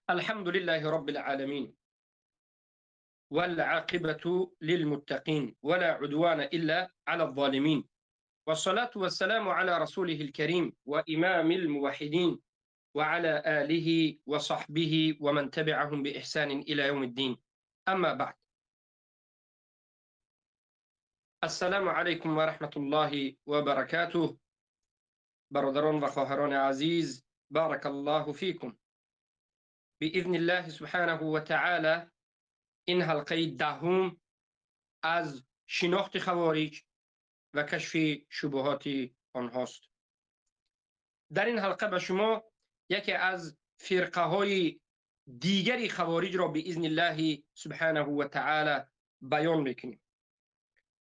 الحمد لله رب العالمين والعاقبة للمتقين ولا عدوان إلا على الظالمين والصلاة والسلام على رسوله الكريم وإمام الموحدين وعلى آله وصحبه ومن تبعهم بإحسان إلى يوم الدين. أما بعد، السلام علیکم و رحمت الله و برکاته. برادران و خواهران عزیز، بارک الله فیکم. باذن الله سبحانه و تعالی این حلقه دهم از شناخت خوارج و کشف شبهات آنهاست. در این حلقه به شما یکی از فرقه های دیگری خوارج را باذن الله سبحانه و تعالی بیان میکنیم.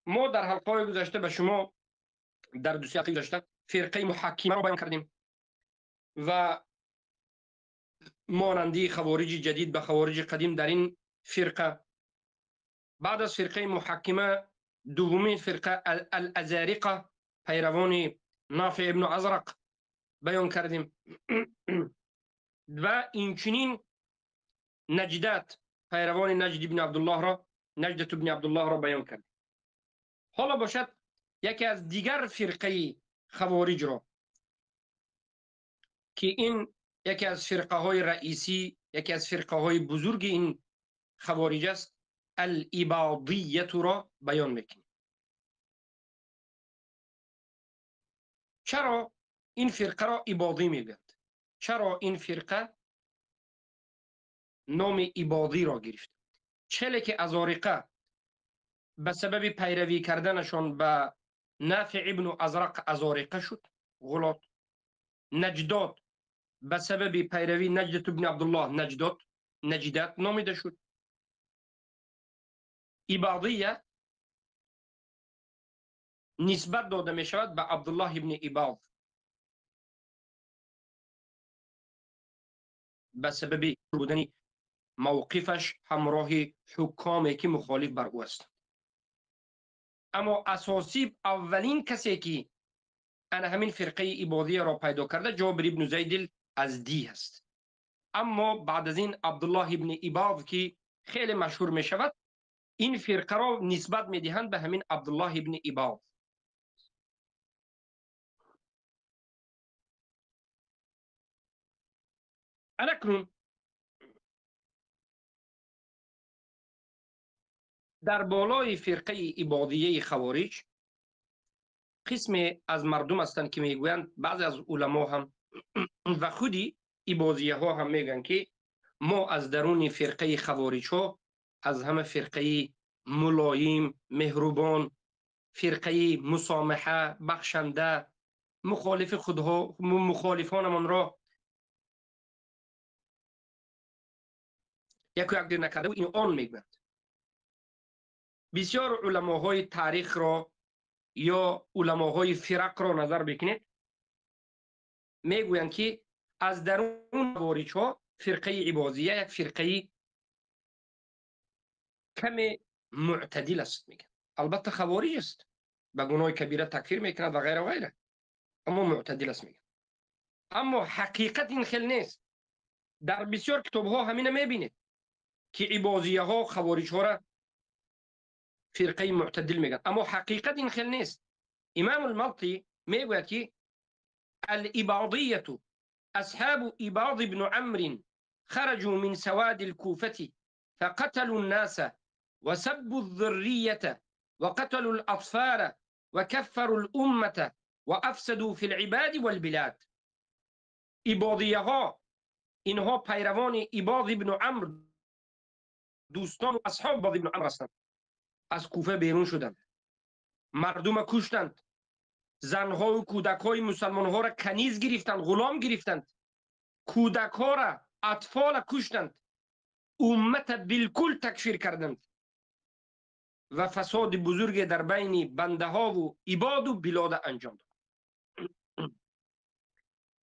ما در حلقه های گذشته به شما در دو سیاق گذشته فرقه محکمه را بیان کردیم و مانندی خوارج جدید به خوارج قدیم در این فرقه. بعد از فرقه محکمه دومین فرقه الازارقه پیروان نافع ابن ازرق بیان کردیم و اینچنین نجدت پیروان نجد ابن عبدالله را، نجدت ابن عبدالله را بیان کردیم. حالا باشد یکی از دیگر فرقه خوارج را که این یکی از فرقه های رئیسی، یکی از فرقه های بزرگ این خوارج است، الاباضیه را بیان میکنیم. چرا این فرقه را اباضی میگویند؟ چرا این فرقه نام اباضی را گرفت؟ چله که ازارقه به سبب پیروی کردنشان به نافع ابن ازرق ازارقه شد، غلات. نجداد به سبب پیروی نجدت ابن عبدالله نجداد، نجدت نامیده شد. اباضیه نسبت داده می شود به عبدالله ابن اباض به سبب بودن موقفش همراه حکامی که مخالف بر او است. اما اساسی اولین کسی که انا همین فرقه اباضیه را پیدا کرده جابر ابن زید الازدی است. اما بعد از این عبدالله ابن اباض که خیلی مشهور می شود، این فرقه را نسبت می دهند به همین عبدالله ابن اباض. اکنون در بالای فرقه اباضیه خوارج قسم از مردم هستند که میگویند، بعضی از علما هم و خودی اباضیه ها هم میگن که ما از درون فرقه خوارج ها از همه فرقه ملایم، مهربان، فرقه مسامحه، بخشنده، مخالف خودها، مخالفانمان را یک یک دیر نکرده و این آن میگویند. بسیار علماهای تاریخ را یا علماهای فرق را نظر بکنید، میگویند که از درون خوارج ها فرقه اباضیه یک فرقه کم معتدل است. میگن البته خوارج است، به گناه کبیره تکفیر میکند و غیره و غیره، اما معتدل است میگن. اما حقیقت این خیلی نیست. در بسیار کتاب ها همینه میبینید که اباضیه ها خوارج ها را فرقه معتدل میگن، اما حقیقت این خیلی نیست. امام الملطی میگوید که الاباضیه اصحاب اباض بن عمرو خرجوا من سواد الكوفة فقتلوا الناس وسبوا الذرية وقتلوا الأطفال وكفروا الأمة وأفسدوا في العباد والبلاد. اباضیه ها اینها پیروان اباض ابن عمرو، دوستان و اصحاب اباض ابن عمرو هستند. از کوفه بیرون شدند، مردم کشتند، زنها و کودکهای مسلمانها را کنیز گرفتند، غلام گرفتند، کودکها را، اطفال کشتند، امت بالکل تکفیر کردند و فساد بزرگ در بین بنده ها و عباد و بلاد انجام داد.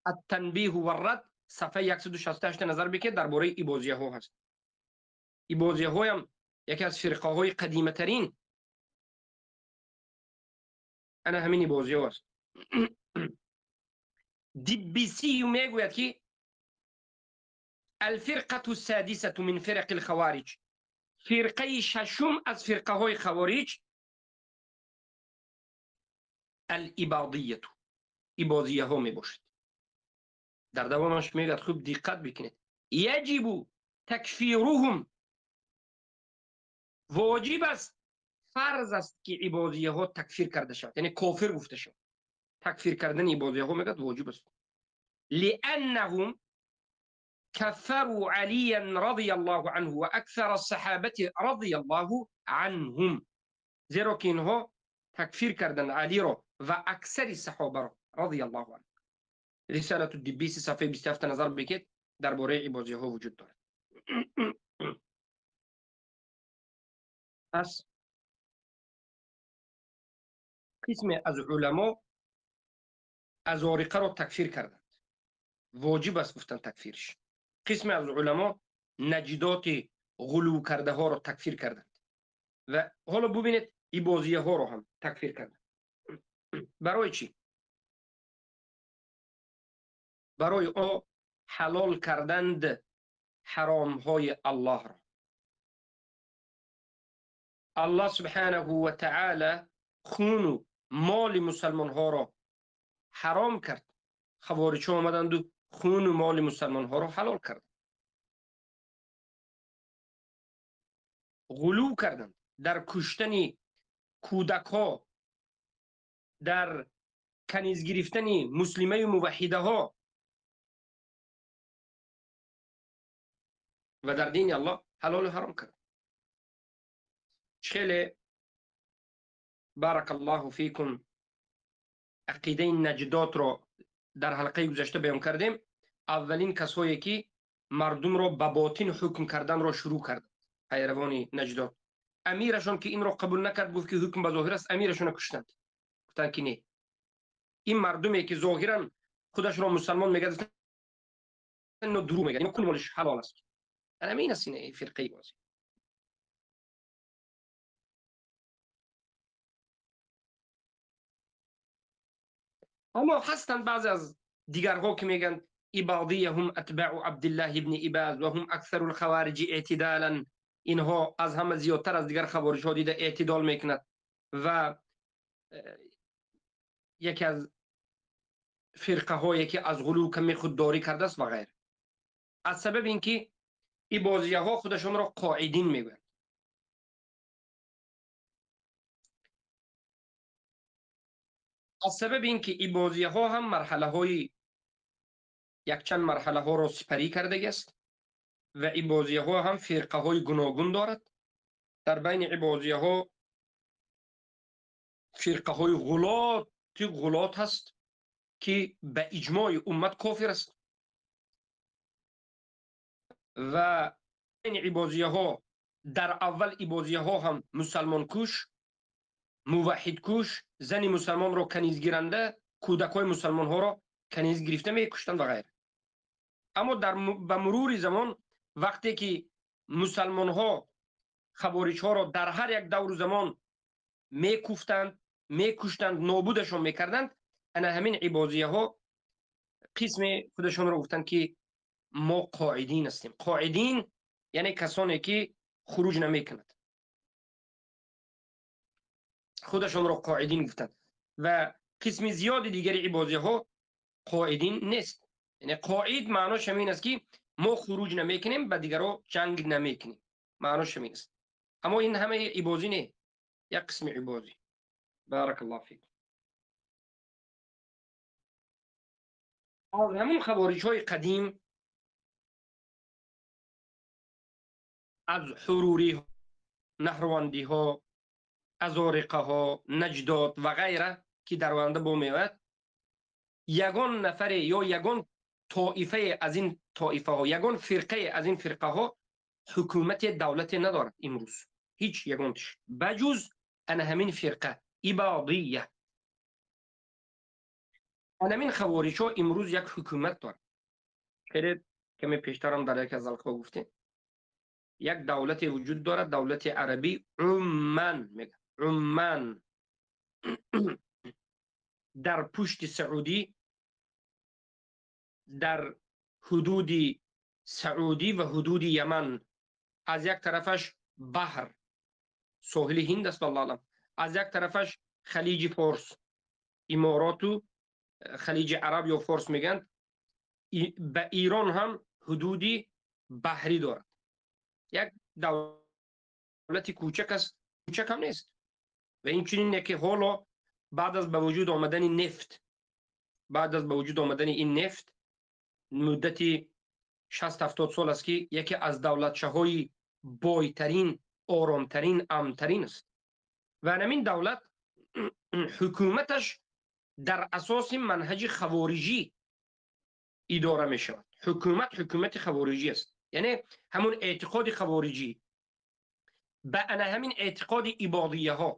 التنبیه و الرد صفحه 168 نظر بکنید، درباره اباضیه ها هست. اباضیه ها هم یکی از فرقه های قدیمه ترین انا همین اباضیه هست. دبیسی میگوید که الفرقة السادسة من فرق الخوارج، فرقه ششم از فرقه های خوارج، الاباضیه، اباضیه ها می باشد. در دوامش میگه خوب دقت بکنید، یجب تکفیرهم، واجب است، فرض است که اباضیه ها تکفیر کرده شود، یعنی کافر گفته شود. تکفیر کردن اباضیه ها میگه واجب است. لانهم كفروا عليا رضي الله عنه واكثر الصحابه رضي الله عنهم، زیرا که اینها تکفیر کردن علی را و اکثر صحابه را رضی الله عنهم. رسالة الدبیسی صفحه 27 نظر بکید، درباره اباضیه ها وجود دارد. پس قسم از علما ازارقه را تکفیر کردند، واجب است گفتن تکفیرش. قسم از علما نجدات غلو کرده ها را تکفیر کردند و حالا ببینید اباضیه ها را هم تکفیر کردند. برای چی؟ برای او حلال کردند حرام های الله را. الله سبحانه و تعالی خون و مال مسلمان ها را حرام کرد. خوارج آمدند و خون و مال مسلمان ها را حلال کردند. غلو کردند در کشتن کودک ها، در کنیز گرفتن مسلمه موحده ها و در دین الله حلال و حرام کرد. خیلی بارک الله فیکم عقیده نجدات را در حلقه گذشته بیان کردیم. اولین کسایی که مردم را به باطن حکم کردن را شروع کردند پیروان نجدات. امیرشون که این را قبول نکرد، گفت که حکم به ظاهر است، امیرشون را کشتند. گفتند که نه، این مردمی که ظاهرا خودش را مسلمان میگه اینو دروغ میگه، اینو کل مالش حلال است. همین است این فرقه بازی. اما هستند بعضی از دیگرها که میگن اباضیه هم اتباع عبدالله ابن اباض و هم اکثر الخوارج اعتدالا، اینها از همه زیادتر از دیگر خوارج ها دیده اعتدال میکند و یکی از فرقه هایی که از غلو کمی خودداری کرده است و غیره. از سبب اینکه اباضیه ها خودشان را قاعدین میگویند. از سبب اینکه اباضیه ها هم مرحله های یک چند مرحله ها را سپری کرده است و اباضیه ها هم فرقه های گوناگون دارد. در بین اباضیه ها فرقه های غلات هست که به اجماع امت کافر است و این اباضیه ها در اول اباضیه ها هم مسلمان کش، موحد کش، زن مسلمان را کنیز گیرنده، کودک های مسلمان ها را کنیز گرفته میکشتند و غیره. اما در به مرور زمان وقتی که مسلمان ها خوارج ها را در هر یک دور زمان میکوفتند، میکشتند، نابودشان میکردند، انا همین اباضیه ها قسم خودشان را گفتند که ما قاعدین هستیم. قاعدین یعنی کسانی که خروج نمیکند، خودشان را قاعدین گفتند و قسم زیاد دیگر اباضیه ها قاعدین نیست. یعنی قاعد معناش همین است که ما خروج نمیکنیم، به دیگرها جنگ نمیکنیم، معناش همین است. اما این همه اباضی نه، یک قسم اباضی. بارک الله فیک. از همون خوارج های قدیم، از حروری ها، نهرواندی ها، ازارقه ها، نجدات و غیره که در آینده با میآید، یگان نفر یا یگان طائفه از این طائفه ها، یگان فرقه از این فرقه ها حکومت دولت ندارد امروز، هیچ یگانش بجز انا همین فرقه اباضیه. انا همین خوارج ها امروز یک حکومت دارد. خیلی کمی پیشترم در یک از حلقه گفتیم یک دولت وجود دارد، دولت عربی عمان میگه، عمان در پشت سعودی، در حدود Саудӣ ва ҳудуди Яман, аз як тарафаш баҳр, соҳили Ҳинд аст, валлоҳу аълам, аз як тарафаш Халиҷи Форс, Имороту Халиҷи Араб ё Форс мегӯянд, ба Эрон ҳам ҳудуди баҳрӣ дорад. Як давлати кӯчак аст, кӯчак ҳам нест. Ва инчунин яке ҳоло баъд аз ба вуҷуд омадани нефт, баъд аз ба вуҷуд омадани ин нефт муддати 60-70 сол аст, ки яке аз давлатчаҳои бойтарин, оромтарин, амнтарин аст. Ва ҳамин давлат ҳукуматаш дар асоси манҳаҷи хавориҷӣ идора мешавад. Ҳукумат ҳукумати хавориҷӣ аст, яъне ҳамун эътиқоди хавориҷӣ ба ана ҳамин эътиқоди ибодияҳо,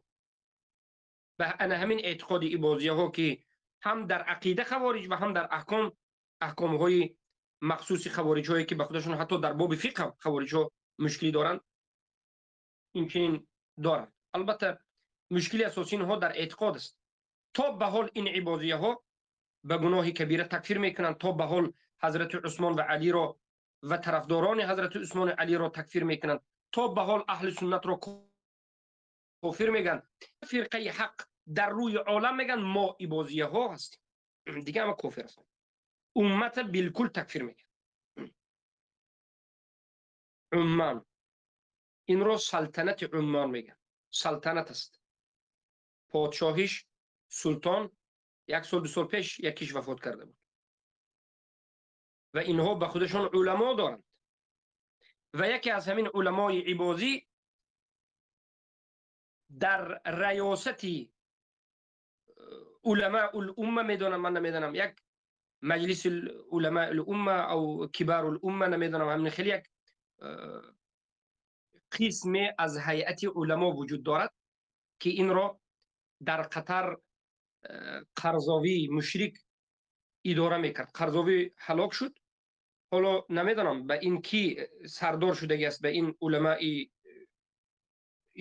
ба ана ҳамин эътиқоди ибодияҳо, ки ҳам дар ақида хавориҷ ва ҳам дар аҳком, аҳкомҳои махсуси хавориҷҳое, ки ба худашон ҳатто дар боби фиқҳ ҳам хавориҷҳо мушкилӣ доранд, инчунин доранд. Албатта мушкили асосии инҳо дар эътиқод аст. То ба ҳол ин ибодияҳо ба гуноҳи кабира такфир мекунанд, то ба ҳол ҳазрати Усмон ва Алиро ва тарафдорони ҳазрати Усмон ва Алиро такфир мекунанд, то ба ҳол аҳли суннатро кофир мегӯянд. Фирқаи ҳақ дар рӯи олам мегӯянд мо ибодияҳо ҳастем, дига ҳама кофир ҳастанд. Уммата билкул такфир мекунанд. Умман инро салтанати Уммон мегӯянд, салтанат аст. Подшоҳиш султон як сол ду сол пеш якиш вафот карда буд ва инҳо ба худашон уламо доранд ва яке аз ҳамин уламои ибозӣ дар раёсати уламаул умма, медонам ман намедонам, як маҷлиси уламаул умма ав кибарул умма, намедонам, ҳамин хеле як қисме аз ҳайати уламо вуҷуд дорад, ки инро дар Қатар Қарзовӣ мушрик идора мекард. Қарзовӣ ҳалок шуд. Ҳоло намедонам ба ин ки сардор шудагӣ аст, ба ин уламаи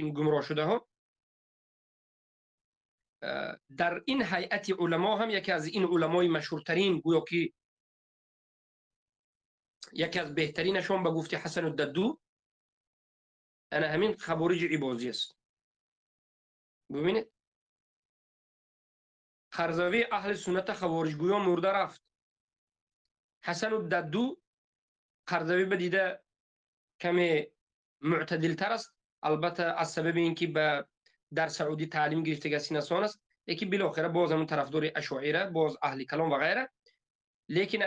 ин гумроҳ шудаҳо. Дар ин ҳайати уламо ҳам яке аз ин уламои машҳуртарин, гӯё ки яке аз беҳтаринашон ба гуфти Ҳасану Дадду, ана ҳамин хавориҷи ибозӣ аст. Бубинед, Қарзавӣ аҳли сунната хавориҷгӯён мурда рафт. Ҳасану Дадду Қарзавӣ ба дида каме мӯътадилтар аст, албатта аз сабаби ин ки ба дар Саудӣ таълим гирифтага синасон аст, лекин билохира боз ҳамун тарафдори ашоира, боз аҳли калом ва ғайра. Лекин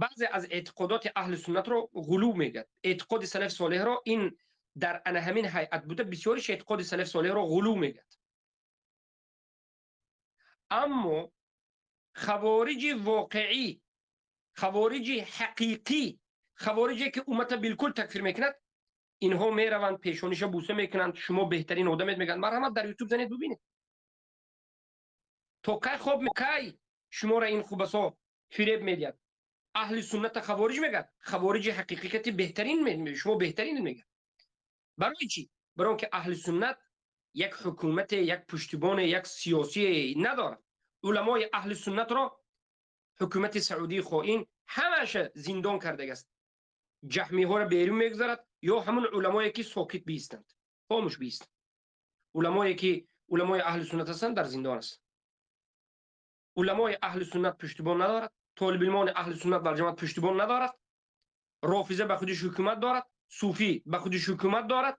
баъзе аз эътиқодоти аҳли суннатро ғулув мегӯяд. Эътиқоди салаф солеҳро ин дар ана ҳамин ҳайат буда бисёриш эътиқоди салаф солеҳро ғулув мегӯяд. Аммо хавориҷи воқеӣ, хавориҷи ҳақиқӣ, хавориҷе ки уммата билкул такфир мекунад, инҳо мераванд пешониша буса мекунанд, шумо беҳтарин одамед мегӯянд. Марҳамат, дар Ютуб занед, бубинед. То кай хоб, кай шуморо ин хубасо фиреб медиҳад? Аҳли сунната хавориҷ мегӯяд, хавориҷи ҳақиқати беҳтарин, шумо беҳтарин мегӯяд. Барои чӣ? Барои он ки аҳли суннат як ҳукумате, як пуштибоне, як сиёсие надорад. Уламои аҳли суннатро ҳукумати саудии хоин ҳамаша зиндон кардагааст. Ҷаҳмиҳоро берун мегузарад ё ҳамун уламое ки сокит биистанд, хомӯш биистанд. Уламое ки уламои аҳли суннат ҳастанд дар зиндон ҳастанд. Уламои аҳли суннат пуштибон надорад, толибилмони аҳли суннат вал ҷамоат пуштибон надорад, рофиза ба худиш ҳукумат дорад, суфӣ ба худиш ҳукумат дорад.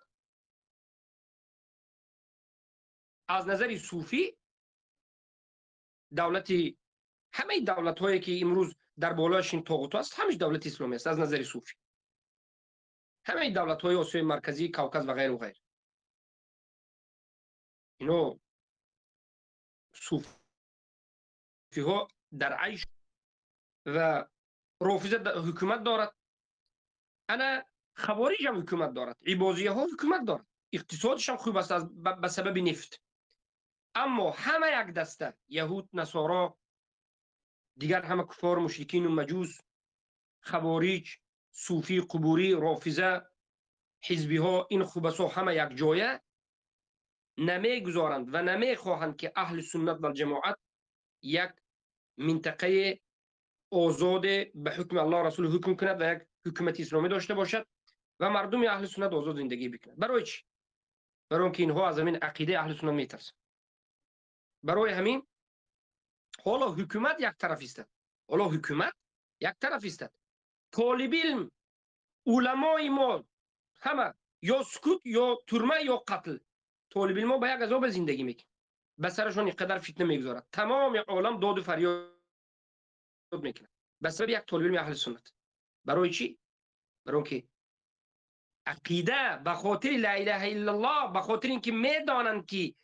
Аз назари суфӣ давлати ҳамаи давлатҳое ки имрӯз дар болояш ин тоғутҳо аст, ҳамаш давлати исломӣ аст аз назари суфӣ. Ҳамаи давлатҳои Осиёи Марказӣ, Кавказ ва ғайру ғайр. Ино суфиҳо дар айш ва рофиза ҳукумат дорад. Ана хавориҷ ҳам ҳукумат дорад, ибозияҳо ҳукумат дорад, иқтисодиш ҳам хуб аст ба сабаби нефт. Аммо ҳама як даста, яҳуд, насоро, дигар ҳама куфор, мушрикину маҷус, хавориҷ, суфӣ, қубурӣ, рофиза, ҳизбиҳо, ин хубасо ҳама якҷоя намегузоранд ва намехоҳанд, ки аҳли суннат валҷамоат як минтақаи آزاد به حکم الله رسول حکم کند و یک حکومت اسلامی داشته باشد و مردم اهل سنت آزاد زندگی بکنند. برای چی؟ برای اینکه اینها از همین عقیده اهل سنت میترسند. برای همین حالا حکومت یک طرف است. حالا حکومت یک طرف است. طالب علم، علمای ما همه یا سکوت یا ترمه یا قتل. طالب علم با یک عذاب زندگی میکنه، به سرشون اینقدر فتنه میگذارد، تمام عالم داد و فریاد میکنه به سبب یک طالب علم اهل سنت. برای چی؟ برای اینکه عقیده، به خاطر لا اله الا الله، به خاطر اینکه میدانند که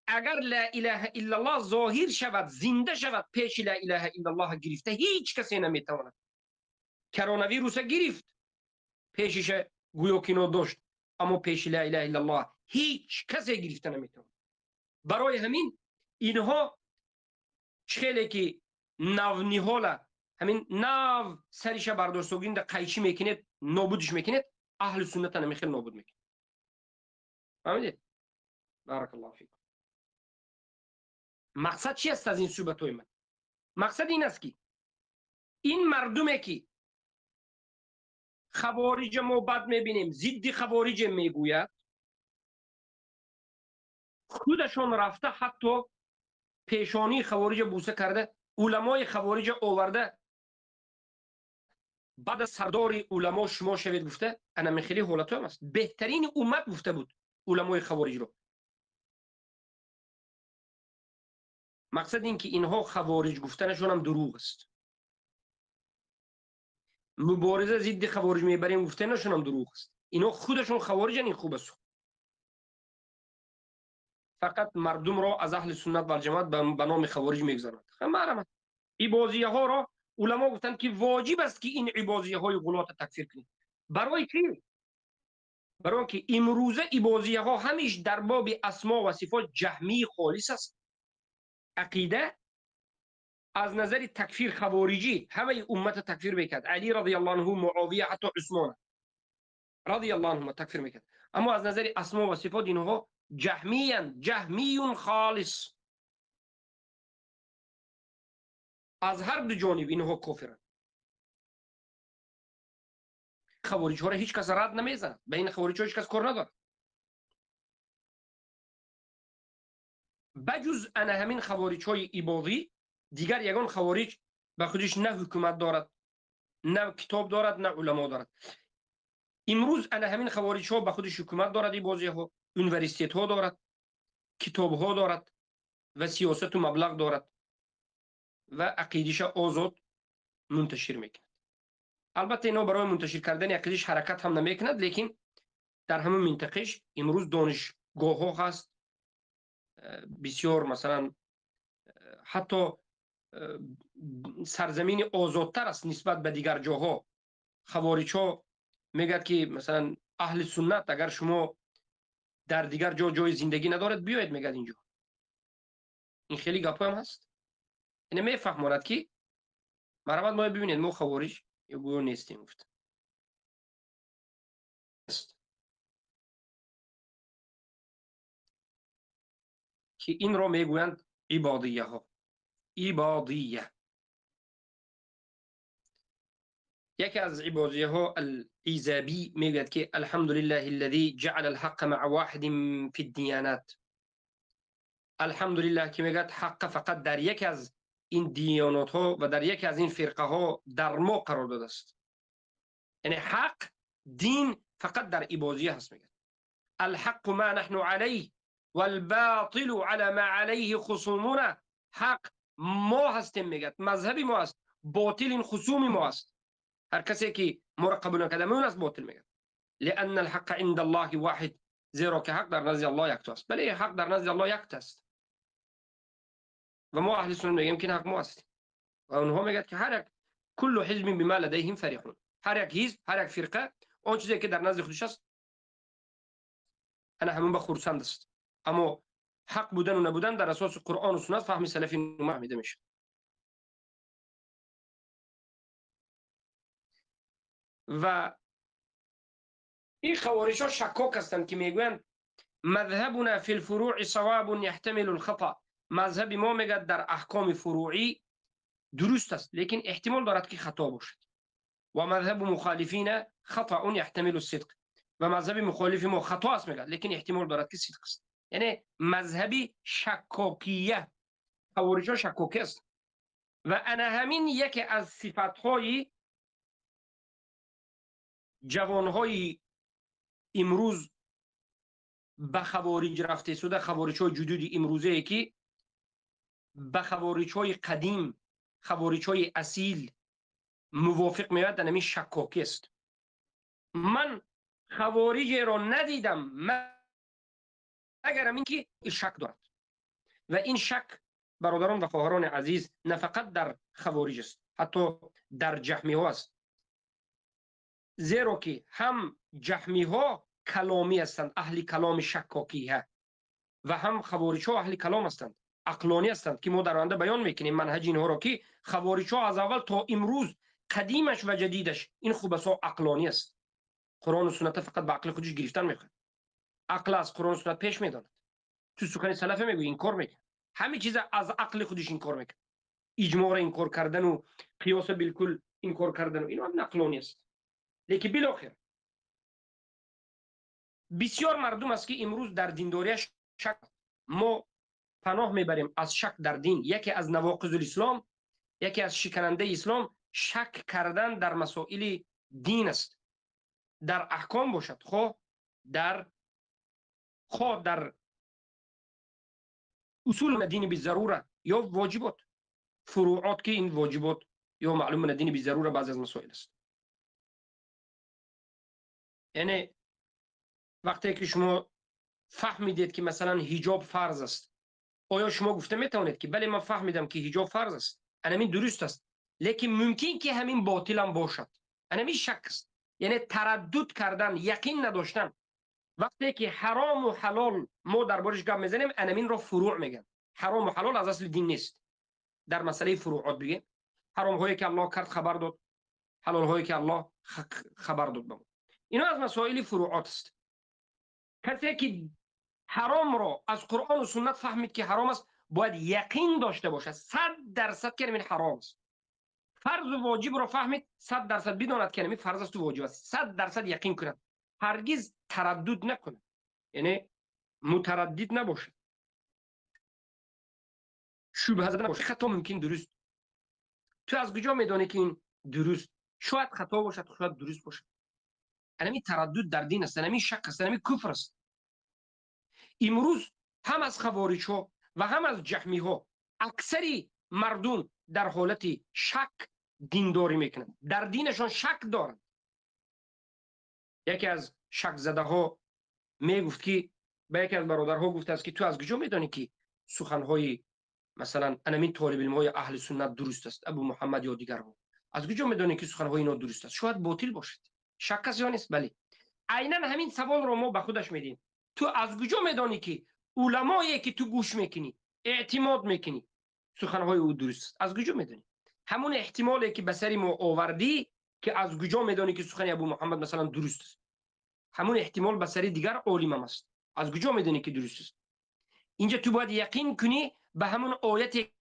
اگر لا اله الا الله ظاهر شود، زنده شود، پیش لا اله الا الله گرفته هیچ کسی نمیتواند. کرونا ویروس گرفت، پیشش گویا که داشت، اما پیش لا اله الا الله هیچ کسی گرفته نمیتواند. برای همین اینها خیلی که نو همین نو سرش برداشتوگین در قیچی میکنید، نابودش میکنید، اهل سنت نمیخیل نابود میکنید. فهمیدید؟ بارک الله فیکم. مقصد چی است از این صحبت‌های من؟ مقصد این است که این مردمه که خوارج ما بد میبینیم، ضد خوارج میگوید، خودشون رفته حتی پیشانی خوارج بوسه کرده، علمای خوارج آورده، بعد از سردار علما شما شوید گفته. انا خیلی حالت هم است. بهترین امت گفته بود علمای خوارج رو. مقصد این که اینها خوارج گفتنشون هم دروغ است. مبارزه ضد خوارج میبریم گفتنشون هم دروغ است. اینا خودشون خوارجن، این خوب است. فقط مردم را از اهل سنت و جماعت به نام خوارج میگذارند. مرحمت عبازیه ها را علما گفتند که واجب است که این عبازیه های غلات تکفیر کنید. برای کی؟ برای که امروزه عبازیه ها همیش در باب اسما و صفات جهمی خالص است. عقیده از نظر تکفیر خوارجی همه امت تکفیر میکرد. علی رضی الله عنه، معاویه، حتی عثمان رضی الله عنهم تکفیر میکرد. اما از نظر اسما و صفات اینها جهمیان، جهمیون خالص، از هر دو جانب اینها کافرند. خوارج ها را هیچ کس رد نمیزند، به این خوارج ها هیچ کس کار ندارد بجز انا همین خوارج های عبادی. دیگر یگان خوارج به خودش نه حکومت دارد، نه کتاب دارد، نه علما دارد. امروز انا همین خوارج ها به خودش حکومت دارد، عبادی ها، universitet ها دارد، کتاب ها دارد و سیاست و مبلغ دارد و عقیدش آزاد منتشر میکند. البته اینا برای منتشر کردن عقیدش حرکت هم نمیکند، لیکن در همون منطقهش امروز دانشگاه ها هست بسیار، مثلا حتی سرزمین آزادتر است نسبت به دیگر جاها. خوارج ها میگد که مثلا اهل سنت اگر شما در دیگر جا جای زندگی ندارد بیاید میگد اینجا. این خیلی گپ هم هست. اینه میفهماند که مرحبا ما ببینید ما خوارج یا گویا نیستیم گفت. که این را میگویند عبادیه ها. عبادیه یکی از عبادیه ها العیزابی میگوید که الحمدلله الذی جعل الحق مع واحد فی الدیانات. الحمدلله که میگوید حق فقط در یکی از این دیانات ها و در یکی از این فرقه ها در ما قرار داده است. یعنی حق دین فقط در عبادیه هست. میگه الحق ما نحن علیه والباطل على ما علیه خصومنا. حق ما هستیم، میگه مذهبی ما است، باطل این خصوم ما است. هر کسی که ما را قبول نکرده اون است باطل. میگه لان الحق عند الله واحد، زیرا که حق در نزد الله یک است. بله حق در نزد الله یک است و ما اهل سنت میگیم که حق ما است و اونها میگه که هر یک کل حزب بما لديهم فرحون، هر یک حزب هر یک فرقه آن چیزی که در نزد خودش است انا همون به خرسند است. اما حق بودن و نبودن در اساس قرآن و سنت فهم سلفی فهمیده میشه. و این خوارج ها شکاک هستند که میگویند مذهبنا فی الفروع صواب یحتمل الخطا. مذهب ما میگه در احکام فروعی درست است، لیکن احتمال دارد که خطا باشد. و مذهب مخالفین خطا یحتمل الصدق، و مذهب مخالف ما خطا است میگه، لیکن احتمال دارد که صدق است. یعنی مذهبی شکاکیه، خوارج ها شکاکی است. و انا همین یکی از صفت‌های جوانهای امروز به خوارج رفته شده، خوارج های جدید امروزه که به خوارج های قدیم، خوارج های اصیل موافق میاد، همین شکاکی است. من خوارج را ندیدم مگر این که شک دارد. و این شک برادران و خواهران عزیز نه فقط در خوارج است، حتی در جهمی ها است. زیرا که هم جهمی ها کلامی هستند، اهل کلام شکاکی ها، و هم خوارج ها اهل کلام هستند، عقلانی هستند که ما در آینده بیان میکنیم منهج اینها را که خوارج ها از اول تا امروز قدیمش و جدیدش این خوبسا عقلانی است. قرآن و سنت فقط به عقل خودش گرفتن میخواد، عقل از قرآن و سنت پیش میداند. تو سخن سلف میگوی این کار میکنه، همه چیز از عقل خودش این کار میکنه، اجماع را انکار کردن و قیاس بالکل انکار کردن و اینا هم عقلانی است. لیکن بالاخره بسیار مردم است که امروز در دینداریش شک. ما پناه میبریم از شک در دین. یکی از نواقض الاسلام، یکی از شکننده اسلام، شک کردن در مسائل دین است. در احکام باشد، خواه در اصول دین بالضروره یا واجبات، فروعات که این واجبات یا معلوم دین بالضروره بعضی از مسائل است. یعنی وقتی که شما فهمیدید که مثلا حجاب فرض است، آیا شما گفته میتوانید که بله من فهمیدم که حجاب فرض است، همین درست است، لیکن ممکن که همین باطل هم باشد؟ همین شک است. یعنی تردد کردن، یقین نداشتن. وقتی که حرام و حلال ما دربارش گپ میزنیم، همین را فروع میگن. حرام و حلال از اصل دین نیست. در مسئله فروعات بگیم، حرام هایی که الله کرد خبر داد، حلال هایی که الله خبر داد به ما، اینا از مسائل فروعات است. کسی که حرام را از قرآن و سنت فهمید که حرام است، باید یقین داشته باشد 100% که این حرام است. فرض و واجب را فهمید، 100% بداند که این فرض است و واجب است، 100% یقین کند، هرگز تردد نکند، یعنی متردد نباشد، شبهه زده نباشد. خطا ممکن درست، تو از کجا میدانی که این درست؟ شاید خطا باشد، شاید درست باشد. همین تردد در دین است، همین شک است، همین کفر است. امروز هم از خوارج ها و هم از جهمی ها اکثری مردم در حالت شک دینداری میکنند، در دینشان شک دارند. یکی از شک زده ها میگفت که به یکی از برادرها گفته است که تو از کجا میدانی که سخنهای مثلا همین طالب علم های اهل سنت درست است، ابو محمد یا دیگرها، از کجا میدانی که سخنهای اینا درست است؟ شاید باطل باشد. شک است یا نیست؟ بله. عینا همین سوال رو ما به خودش میدیم. تو از کجا میدانی که علمایی که تو گوش میکنی، اعتماد میکنی، سخنهای او درست است؟ از کجا میدانی؟ همون احتمالی که به سر ما آوردی که از کجا میدانی که سخن ابو محمد مثلا درست است، همون احتمال به سر دیگر عالم هم است. از کجا میدانی که درست است؟ اینجا تو باید یقین کنی به همون آیتی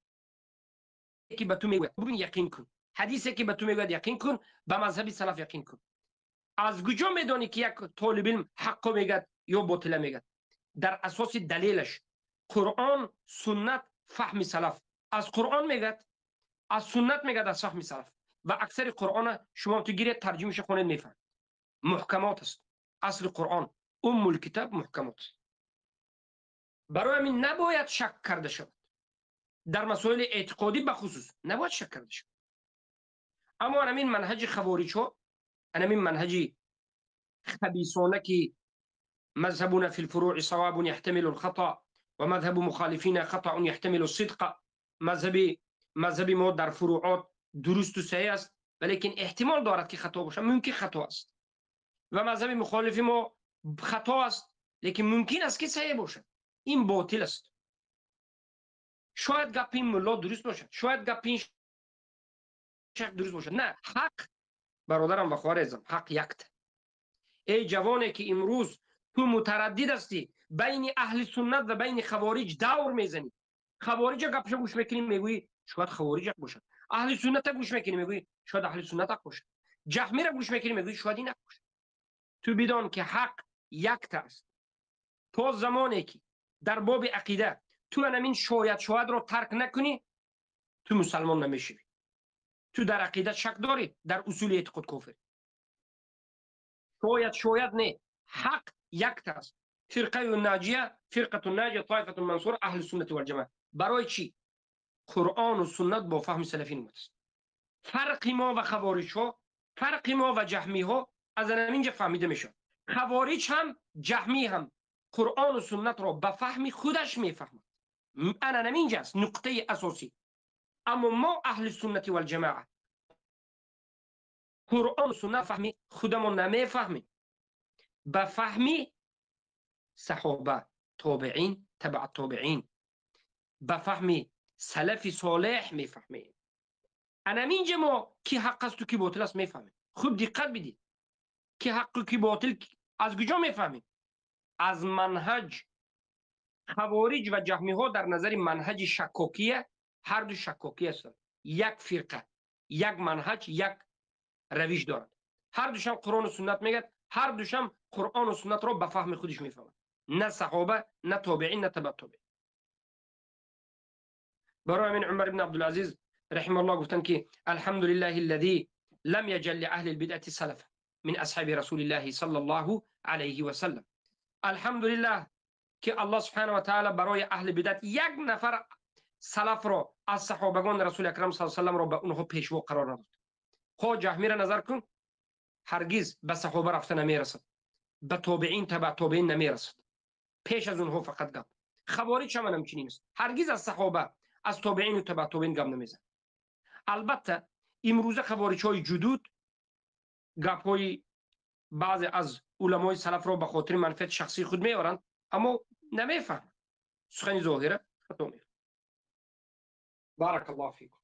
که به تو میگوید. ببین، یقین کن. حدیثی که به تو میگوید یقین کن، به مذهب سلف یقین کن. از کجا میدانی که یک طالب علم حق میگه یا باطل میگه؟ در اساس دلیلش قرآن، سنت، فهم سلف. از قرآن میگه، از سنت میگه، از فهم سلف. و اکثر قرآن شما تو گیرید ترجمهش خونید میفهمید. محکمات است. اصل قرآن ام الکتاب محکمات است. برای همین نباید شک کرده شود. در مسائل اعتقادی به خصوص نباید شک کرده شود. اما همین منهج خوارج ها، همین منهج خبیثانه که مذهبنا في الفروع صواب يحتمل الخطأ ومذهب مخالفین خطأ يحتمل الصدق، مذهب ما در فروعات درست و صحیح است، ولیکن احتمال دارد که خطا باشد، ممکن خطا است. و مذهب مخالف ما خطا است، لیکن ممکن است که صحیح باشد. این باطل است. شاید گپ این ملا درست باشد، شاید گپ این شیخ درست باشد. نه، حق برادرم و خواهر عزیزم، حق یکت. ای جوانی که امروز تو متردد هستی بین اهل سنت و بین خوارج دور میزنی، خوارج گپش گوش میکنی میگویی شاید خوارج باشد، Аҳли суннат гӯш мекунӣ, мегӯӣ шояд аҳли суннат ҳақ бошад. Ҷаҳмиро гӯш мекунӣ, мегӯӣ шояд ин ҳақ бошад. Ту бидон ки ҳақ якта аст. То замоне ки дар боби ақида ту ҳамин шояд шоядро тарк накунӣ, ту мусалмон намешавӣ. Ту дар ақида шак дорӣ, дар усули эътиқод кофир. Шояд шояд не, ҳақ якта аст. Фирқаи наҷия, фирқату наҷия, тоифату мансура, аҳли суннати вал ҷамоа. Барои чӣ? Қуръону суннат бо фаҳми салафин омадааст. Фарқи мо ва хавориҷҳо, фарқи мо ва ҷаҳмиҳо аз ҳамин ҷо фаҳмида мешавад. Хавориҷ ҳам ҷаҳмӣ ҳам қуръону суннатро ба фаҳми худаш мефаҳмад. Ана ҳамин ҷо аст нуқтаи асосӣ. Аммо мо аҳли суннати вал ҷамоа қуръону суннат фаҳми худамон намефаҳмем, ба фаҳми саҳоба, тобеин, табаа тобеин, ба фаҳми салафи солеҳ мефаҳмем. Ана ҳамин ҷо мо ки ҳақ асту ки ботил аст мефаҳмем. Хуб диққат бидед, ки ҳаққу ки ботил аз куҷо мефаҳмем? Аз манҳаҷ. Хавориҷ ва ҷаҳмиҳо дар назари манҳаҷи шаккокия ҳар ду шаккокӣ ҳастанд. Як фирқа, як манҳаҷ, як равиш дорад. Ҳар душам Қуръону суннат мегӯяд, ҳар душам Қуръону суннатро ба фаҳми худиш мефаҳмад. На саҳоба, на тобеин, на табаа тобеин. Барои ҳамин Умар ибн Абдулазиз раҳимаҳуллоҳ гуфтанд ки алҳамдулиллаҳи аллази лам яҷал ли аҳли лбидъати салафа мин асҳаби расулиллаҳи саллаллоҳу алайҳи васаллам. Алҳамдулиллаҳ ки Аллоҳ субҳанаҳу ва таъала барои аҳли бидъат як нафар салафро аз саҳобагони Расули Акрам саллаллоҳу алайҳи васалламро ба онҳо пешво қарор надод. Хо ҷаҳмиро назар кун, ҳаргиз ба саҳоба рафта намерасад, ба тобеин, табаа тобеин намерасад. Пеш аз онҳо фақат гап. Хавориҷ ҳам ҳамчунин аст, ҳаргиз аз саҳоба, аз тобеину табаа тобеин гап намезанад. Албатта имрӯза хавориҷҳои ҷудуд гапҳои баъзе аз уламои салафро ба хотири манфиати шахсии худ меоранд, аммо намефаҳманд. Сухани зоҳира хато мефаҳманд. Баракаллоҳу фикум.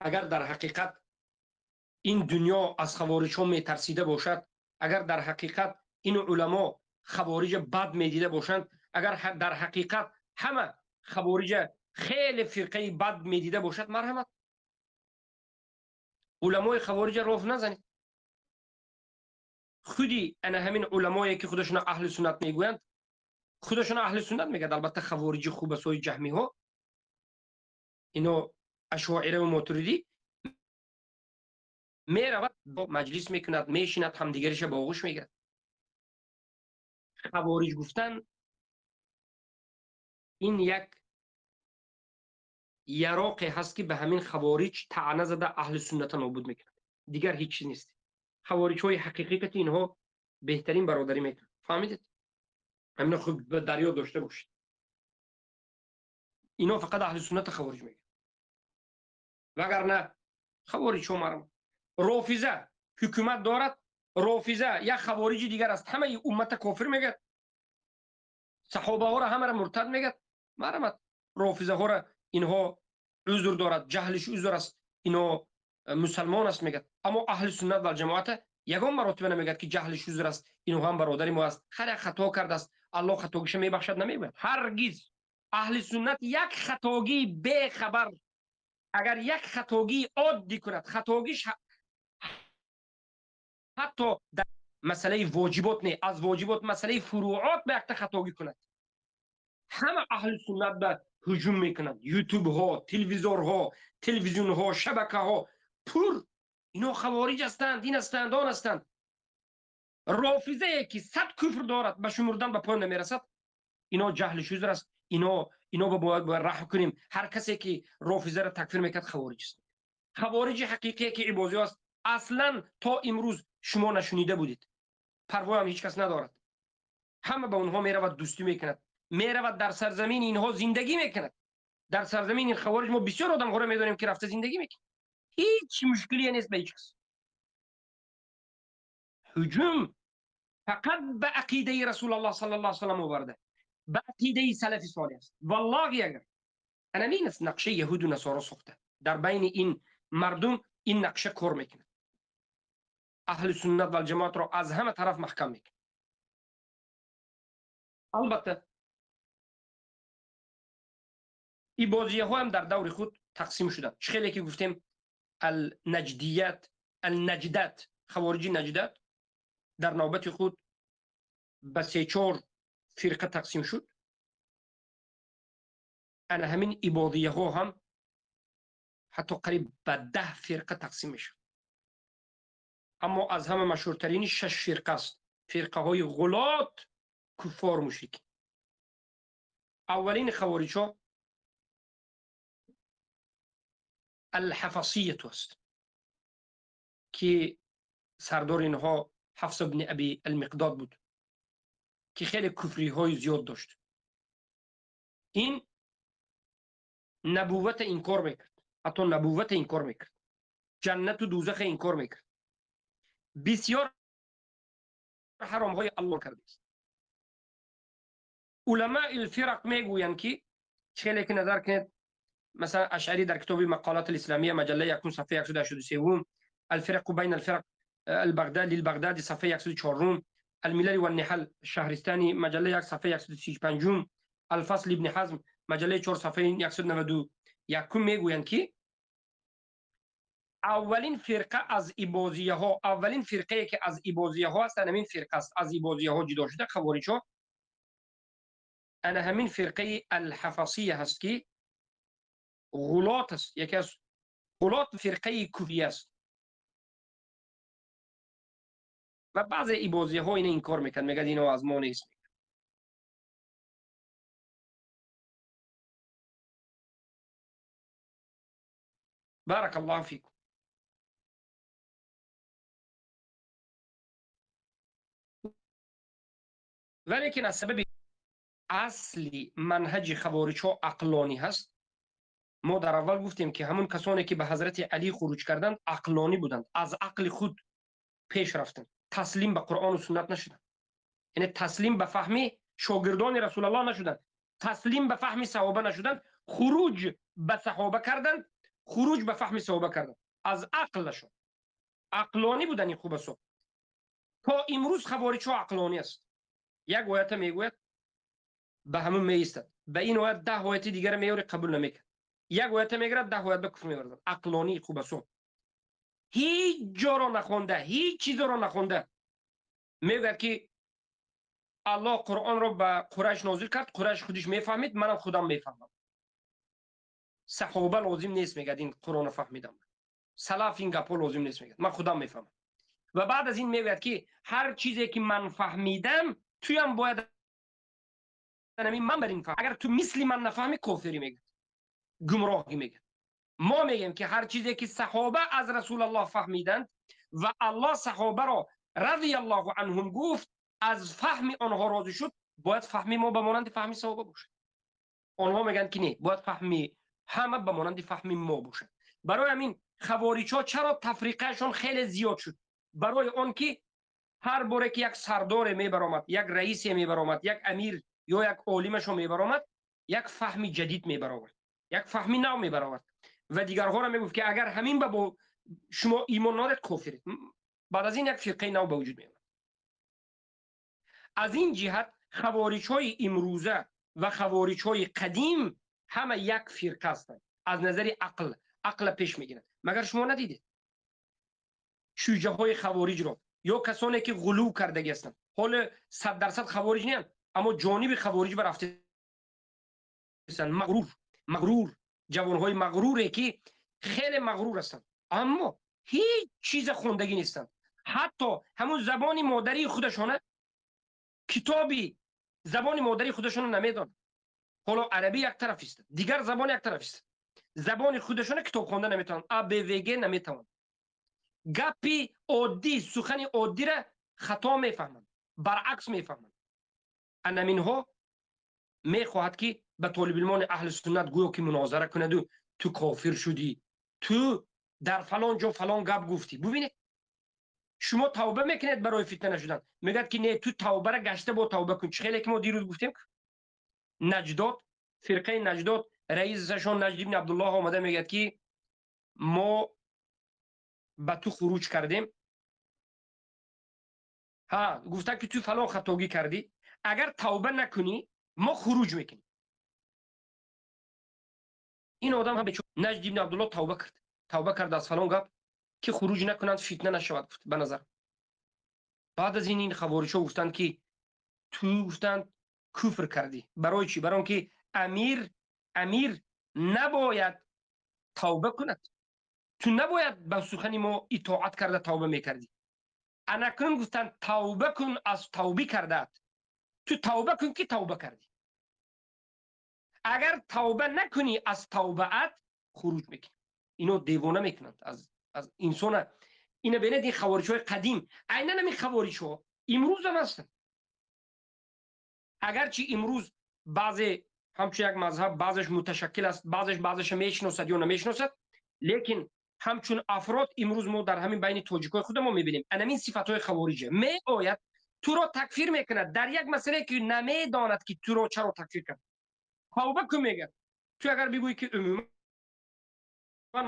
Агар дар ҳақиқат ин дунё аз хавориҷҳо метарсида бошад, агар дар ҳақиқат ин уламо хавориҷа бад медида бошанд, агар дар ҳақиқат ҳама хавориҷа хеле фирқаи бад медида бошад, марҳамат, уламои хавориҷа роф назанед. Худи ана ҳамин уламое ки худашона аҳли суннат мегӯянд, худашона аҳли суннат мегӯяд, албатта хавориҷи хубасои ҷаҳмиҳо, ино ашоира ва мотуридӣ меравад, маҷлис мекунад, мешинад, ҳамдигариша ба оғӯш мегирад. Хавориҷ гуфтан ин як яроқе ҳаст ки ба ҳамин хавориҷ таъна зада аҳли сунната нобуд мекунад. Дигар ҳеҷ чиз нест. Хавориҷҳои ҳақиқӣ инҳо беҳтарин бародарӣ мекунанд. Фаҳмидед? Ҳамино хуб дар ёд дошта бошед. Ино фақат аҳли сунната хавориҷ мегӯянд. Вагарна хавориҷҳо марам. Рофиза ҳукумат дорад, рофиза як хавориҷи дигар аст, ҳамаи уммата кофир мегӯяд, саҳобаҳоро ҳамаро муртад мегӯяд. Марамат, рофизаҳоро инҳо узр дорад, ҷаҳлиш узр аст, ино мусалмон аст мегӯяд. Аммо аҳли суннат вал ҷамоата ягон маротиба намегӯяд ки ҷаҳлиш узр аст, ино ҳам бародари мо аст, ҳар як хато кардааст, Аллоҳ хатогиша мебахшад намегӯяд. Ҳаргиз аҳли суннат як хатогии бехабар, агар як хатогии оддӣ кунад, хатогиш ҳатто дар масъалаи воҷибот не, аз воҷибот масъалаи фуруъот ба якта хатогӣ кунад, ҳама аҳли суннат ба ҳуҷум мекунанд. Ютубҳо, телевизорҳо, телевизионҳо, шабакаҳо пур ино хавориҷ ҳастанд, ин ҳастанд, он ҳастанд. Рофизае ки 100 куфр дорад, ба шумурдан ба поён намерасад, ино ҷаҳлиш узр аст, ино ба бояд раҳм кунем. Ҳар касе ки рофизаро такфир мекард хавориҷ аст. Хавориҷи ҳақиқие ки ибозиҳо аст, аслан то имрӯз шумо нашунида будед, парвоям ҳеҷ кас надорад. Ҳама ба онҳо меравад, дӯстӣ мекунад, меравад дар сарзамини инҳо зиндагӣ мекунад. Дар сарзамини хавориҷ мо бисёр одамҳоро медонем ки рафта зиндагӣ мекунад. Ҳеҷ мушкилие нест ба ҳеҷ кас. Ҳуҷум фақат ба ақидаи Расулаллоҳ саллаллоҳу алайҳи васаллам оварда, ба ақидаи салафи солеҳ аст. Валлоҳи агар ана ин аст нақшаи яҳуду насоро сохта, дар байни ин мардум ин нақша кор мекунад. Аҳли суннат вал ҷамоатро аз ҳама тараф маҳкам мекунад. Албатта ибозияҳо ҳам дар даври худ тақсим шуданд. Чӣ хеле ки гуфтем, алнаҷдият, алнаҷдат, хавориҷи наҷдат дар навбати худ ба се-чор фирқа тақсим шуд. Ана ҳамин ибодияҳо ҳам ҳатто қариб ба 10 фирқа тақсим мешавад. Аммо аз ҳама машҳуртарини 6 фирқа аст. Фирқаҳои ғулот, куффор, мушрик. Аввалин хавориҷҳо алҳафасияту аст, ки сардори инҳо Ҳафс ибни Аби Алмиқдод буд, ки хеле куфриҳои зиёд дошт. Ин набуввата инкор мекард, ҳатто набуввата инкор мекард, ҷаннату дузаха инкор мекард, бисёр ҳаромҳои Аллоҳ кардааст. Уламаи фирқ мегӯянд, ки хеле ки назар кунед, масалан Ашъарӣ дар китоби Мақолат алисломия, маҷаллаи якум, сафҳаи 183, Алфирқу байна алфирқ البغداد للبغدادي صفحه 104، الملل والنحل شهرستاني مجله 1 صفحه 135، الفصل ابن حزم مجله 4 صفحه 191 мегӯянд, ки аввалин фирқа аз ибозияҳо, аввалин фирқае ки аз ибозияҳо аст, ана ҳамин фирқа аст, аз ибозияҳо ҷудо шуда хавориҷҳо, ана ҳамин фирқаи алҳафасия ҳаст, ки ғулот аст, яке аз ғулот фирқаи куфӣ аст. Ва баъзе ибозияҳо ина инкор мекунанд, мегӯяд ино аз мо нест. Барак Аллоҳу фикум. Валекин аз сабаби асли манҳаҷи хавориҷҳо ақлонӣ ҳаст, мо дар аввал гуфтем, ки ҳамун касоне ки ба ҳазрати Алӣ хуруҷ карданд, ақлонӣ буданд, аз ақли худ пеш рафтанд, таслим ба Қуръону суннат нашуданд, яъне таслим ба фаҳми шогирдони Расулаллоҳ нашуданд, таслим ба фаҳми саҳоба нашуданд, хуруҷ ба саҳоба карданд, хуруҷ ба фаҳми саҳоба карданд, аз ақлашон ақлонӣ буданд. Ин хубасо то имрӯз хавориҷҳо ақлонӣ аст. Як оята мегӯяд, ба ҳамун меистад, ба ин оят 10 ояти дигара меёри, қабул намекард. Як оята мегирад, 10 оят ба куфр меварзад. Ақлонӣ хубасо ҳеҷ ҷоро нахонда, ҳеҷ чизоро нахонда мегӯяд, ки Аллоҳ Қуръонро ба Қурайш нозил кард, Қурайш худиш мефаҳмид, манам худам мефаҳмам, саҳоба лозим нест, мегӯяд, ин Қуръонро фаҳмидам, салаф ин гапҳо лозим нест, мегӯяд, ман худам мефаҳмам. Ва баъд аз ин мегӯяд, ки ҳар чизе ки ман фаҳмидам, туям бояд ҳамин ман бар ин фаҳм, агар ту мисли ман нафаҳмӣ, кофирӣ, мегӯяд, гумроҳӣ, мегӯяд. Мо мегӯем, ки ҳар чизе ки саҳоба аз Расулаллоҳ фаҳмиданд ва Аллоҳ саҳобаро радиаллоҳу анҳум гуфт, аз фаҳми онҳо розӣ шуд, бояд фаҳми мо ба монанди фаҳми саҳоба бошад. Онҳо мегӯянд, ки не, бояд фаҳми ҳама ба монанди фаҳми мо бошад. Барои ҳамин хавориҷҳо чаро тафриқаашон хеле зиёд шуд? Барои он ки ҳар боре ки як сардоре мебаромад, як раисе мебаромад, як амир ё як олимашо мебаромад, як фаҳми ҷадид мебаровард, як фаҳми нав мебаровард ва дигарҳоро мегуфт, ки агар ҳамин ба бо шумо имон надоред, кофиред. Баъд аз ин як фирқаи нав ба вуҷуд меомад. Аз ин ҷиҳат хавориҷҳои имрӯза ва хавориҷҳои қадим ҳама як фирқа ҳастанд аз назари ақл, ақла пеш мегиранд. Магар шумо надидед шуҷаҳои хавориҷро ё касоне ки ғулув кардагӣ ҳастанд? Ҳоло 100% хавориҷ неанд, аммо ҷониби хавориҷ ба рафтаанд. Мағрур, мағрур, ҷавонҳои мағруре ки хеле мағрур ҳастанд, аммо ҳеҷ чиза хондагӣ нестанд, ҳатто ҳамун забони модарии худашона, китоби забони модарии худашона намедонанд. Ҳоло арабӣ як тараф ист, дигар забон як тараф ист, забони худашона китоб хонда наметавонанд, а б в г наметавонанд, гапи оддӣ, сухани оддира хато мефаҳманд, баръакс мефаҳманд. Анаминҳо мехоҳад, ки ба толибилмони аҳли суннат гӯё ки мунозара кунаду ту кофир шудӣ, ту дар фалон ҷо фалон гап гуфтӣ. Бубинед, шумо тавба мекунед барои фитна нашудан, мегӯяд, ки не, ту тавбара гашта бо тавба кун. Чӣ хеле ки мо дирӯз гуфтем, Наҷдод, фирқаи Наҷдод, раисашон Наҷд ибни Абдуллоҳ омада мегӯяд, ки мо ба ту хуруҷ кардем, ҳа, гуфта ки ту фалон хатогӣ кардӣ, агар тавба накунӣ, мо хуруҷ мекунем. Ин одам ҳам бечора Наҷд ибн Абдуллоҳ тавба кард. Тавба кард аз фалон гап ки хуруҷ накунанд, фитна нашавад, гуфт ба назар. Баъд аз ин хавориҷҳо гуфтанд ки ту, гуфтанд, куфр кардӣ. Барои чӣ? Барои он ки амир набояд тавба кунад. Ту набояд ба сухани мо итоат карда тавба мекардӣ. Анакнун, гуфтанд, тавба кун аз тавбӣ кардаат. Ту тавба кун ки тавба кардӣ. Агар тавба накунӣ аз тавбаат, хуруҷ мекунӣ. Ино девона мекунанд аз инсона. Ина бинед, ин хавориҷҳои қадим, айнан ҳамин хавориҷҳо имрӯз ҳам ҳастанд. Агарчи имрӯз баъзе ҳамчун як мазҳаб баъзеш муташаккил аст, баъзеш баъзеша мешиносад ё намешиносад, лекин ҳамчун афрод имрӯз мо дар ҳамин байни тоҷикои худамо мебинем анамин сифатҳои хавориҷа. Меояд, туро такфир мекунад дар як масъалае ки намедонад ки туро чаро такфир кард. Тавба кун, мегӯяд. Ту агар бигӯӣ ки умуман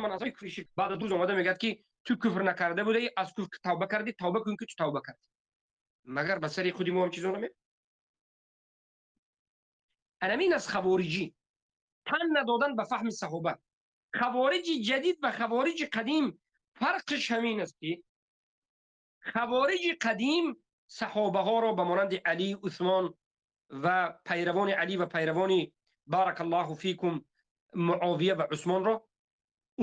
ман аз куфри ширк, баъд аз рӯз омада мегӯяд ки ту куфр накарда будаӣ, аз куфр тавба кардӣ, тавба кун ки ту тавба кардӣ. Магар ба сари худи мо ҳам чизо наме? Анамин аз хавориҷӣ, тан надодан ба фаҳми саҳоба. Хавориҷи ҷадид ва хавориҷи қадим фарқиш ҳамин аст ки хавориҷи қадим саҳобаҳоро ба монанди Алӣ, Усмон ва пайравони Алӣ ва пайравони, баракаллоҳу фикум, Муовия ва Усмонро,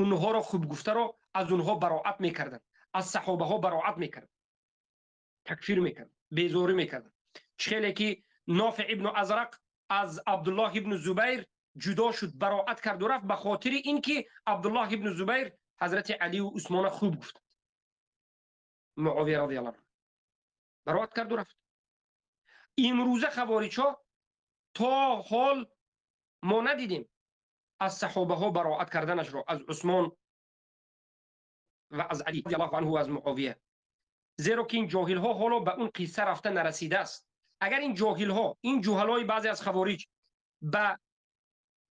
онҳоро хуб гуфтаро аз онҳо бароат мекарданд, аз саҳобаҳо бароат мекарданд, такфир мекарданд, безорӣ мекарданд. Чӣ хеле ки Нофеъ ибну Азрақ аз Абдуллоҳ ибну Зубайр ҷудо шуд, бароат карду рафт ба хотири ин ки Абдуллоҳ ибну Зубайр ҳазрати Алию Усмона хуб гуфтанд. Муовия радиаллоҳу анҳу бароат карду рафт. Имрӯза хавориҷҳо то ҳол мо надидем аз саҳобаҳо бароат карданашро, аз Усмон ва аз Али радиаллоҳу анҳу ва аз Муовия, зеро ки ин ҷоҳилҳо ҳоло ба он қисса рафта нарасидааст. Агар ин ҷоҳилҳо, ин ҷуҳалои баъзе аз хавориҷ ба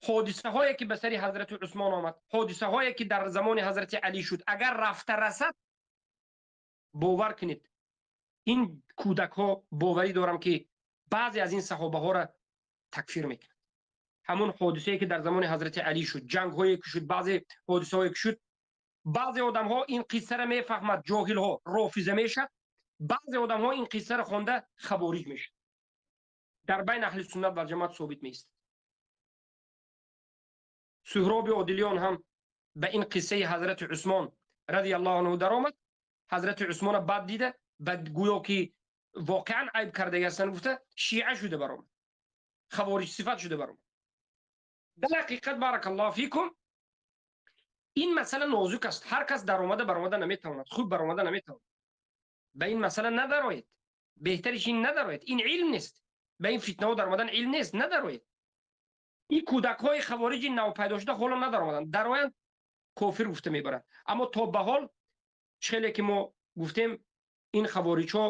ҳодисаҳое ки ба сари ҳазрати Усмон омад, ҳодисаҳое ки дар замони ҳазрати Алӣ шуд, агар рафта расад, бовар кунед, ин кӯдакҳо, боварӣ дорам ки баъзе аз ин саҳобаҳоро такфир мекунад. Ҳамон ҳодисае ки дар замони ҳазрати Алӣ шуд, ҷангҳое ки шуд, баъзе ҳодисаҳое ки шуд, баъзе одамҳо ин қиссаро мефаҳмад, ҷоҳилҳо рофиза мешавад, баъзе одамҳо ин қиссаро хонда хавориҷ мешавад. Дар байни аҳли суннат ва ҷамоат собит меистад. Суҳроби Одилиён ҳам ба ин қиссаи ҳазрати Усмон радиаллоҳу анҳу даромад, ҳазрати Усмона бад дида, ба гӯё ки воқеан айб кардаги ҳастанд гуфта, шиа шуда баромад, хавориҷ сифат шуда баромад. Дар ҳақиқат, баракаллоҳу фикум, ин масъала нозук аст. Ҳар кас даромада баромада наметавонад, хуб баромада наметавонад. Ба ин масъала надароед, беҳтариш ин надароед. Ин илм нест, ба ин фитнаҳо даромадан илм нест, надароед. Ин кӯдакҳои хавориҷи навпайдо шуда ҳоло надаромаданд, дароянд, кофир гуфта мебаранд. Аммо то ба ҳол, хеле ки мо гуфтем, ин хавориҷҳо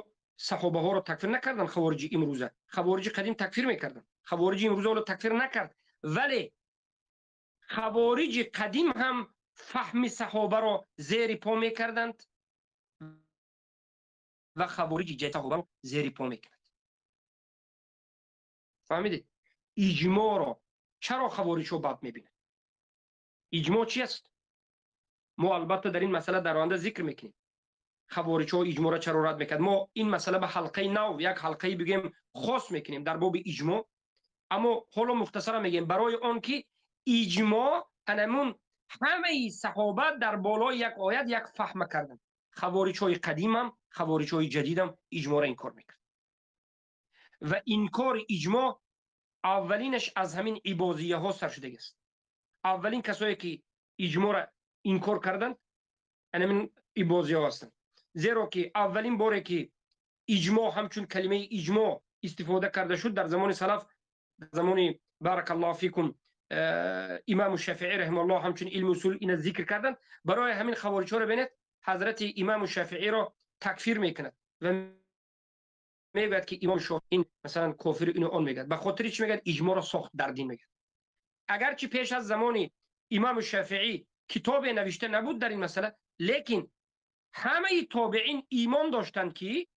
саҳобаҳоро такфир накарданд. Хавориҷи имрӯза, хавориҷи қадим такфир мекарданд, хавориҷи имрӯза ҳоло такфир накард, вале хавориҷи қадим ҳам фаҳми саҳобаро зери по мекарданд ва хавориҷи ҷадид саҳобаро зери по мекунад. Фаҳмидед? Иҷмоъро чаро хавориҷҳо бад мебинанд? Иҷмоъ чи аст? Мо албатта дар ин масъала дар оянда зикр мекунем, хавориҷҳо иҷмоъро чаро рад мекард. Мо ин масъала ба ҳалқаи нав, як ҳалқаи бигӯем хос мекунем дар боби иҷмоъ, аммо ҳоло мухтасара мегӯем, барои он ки иҷмоъ анамун ҳамаи саҳоба дар болои як оят як фаҳма карданд. Хавориҷҳои қадимам, хавориҷҳои ҷадидам иҷмоъро инкор мекард ва инкори иҷмоъ аввалинаш аз ҳамин ибозияҳо сар шудагиаст. Аввалин касое ки иҷмоъро инкор карданд, анамин ибозияҳо ҳастанд, зеро ки аввалин боре ки иҷмоъ ҳамчун калимаи иҷмоъ истифода карда шуд дар замони салаф, дар замони, баракаллоҳу фикум, имаму Шафиӣ раҳимауллоҳ, ҳамчун илми усул ина зикр карданд. Барои ҳамин хавориҷҳоро бинед, ҳазрати имаму Шафииро такфир мекунад ва мегӯяд ки имом Шофиӣ ин масалан кофири, ину он мегӯяд. Ба хотири чӣ мегӯяд? Иҷмоъро сохт дар дин, мегӯяд. Агарчи пеш аз замони имаму Шафиӣ китобе навишта набуд дар ин масъала, лекин ҳамаи тобеин имон доштанд ки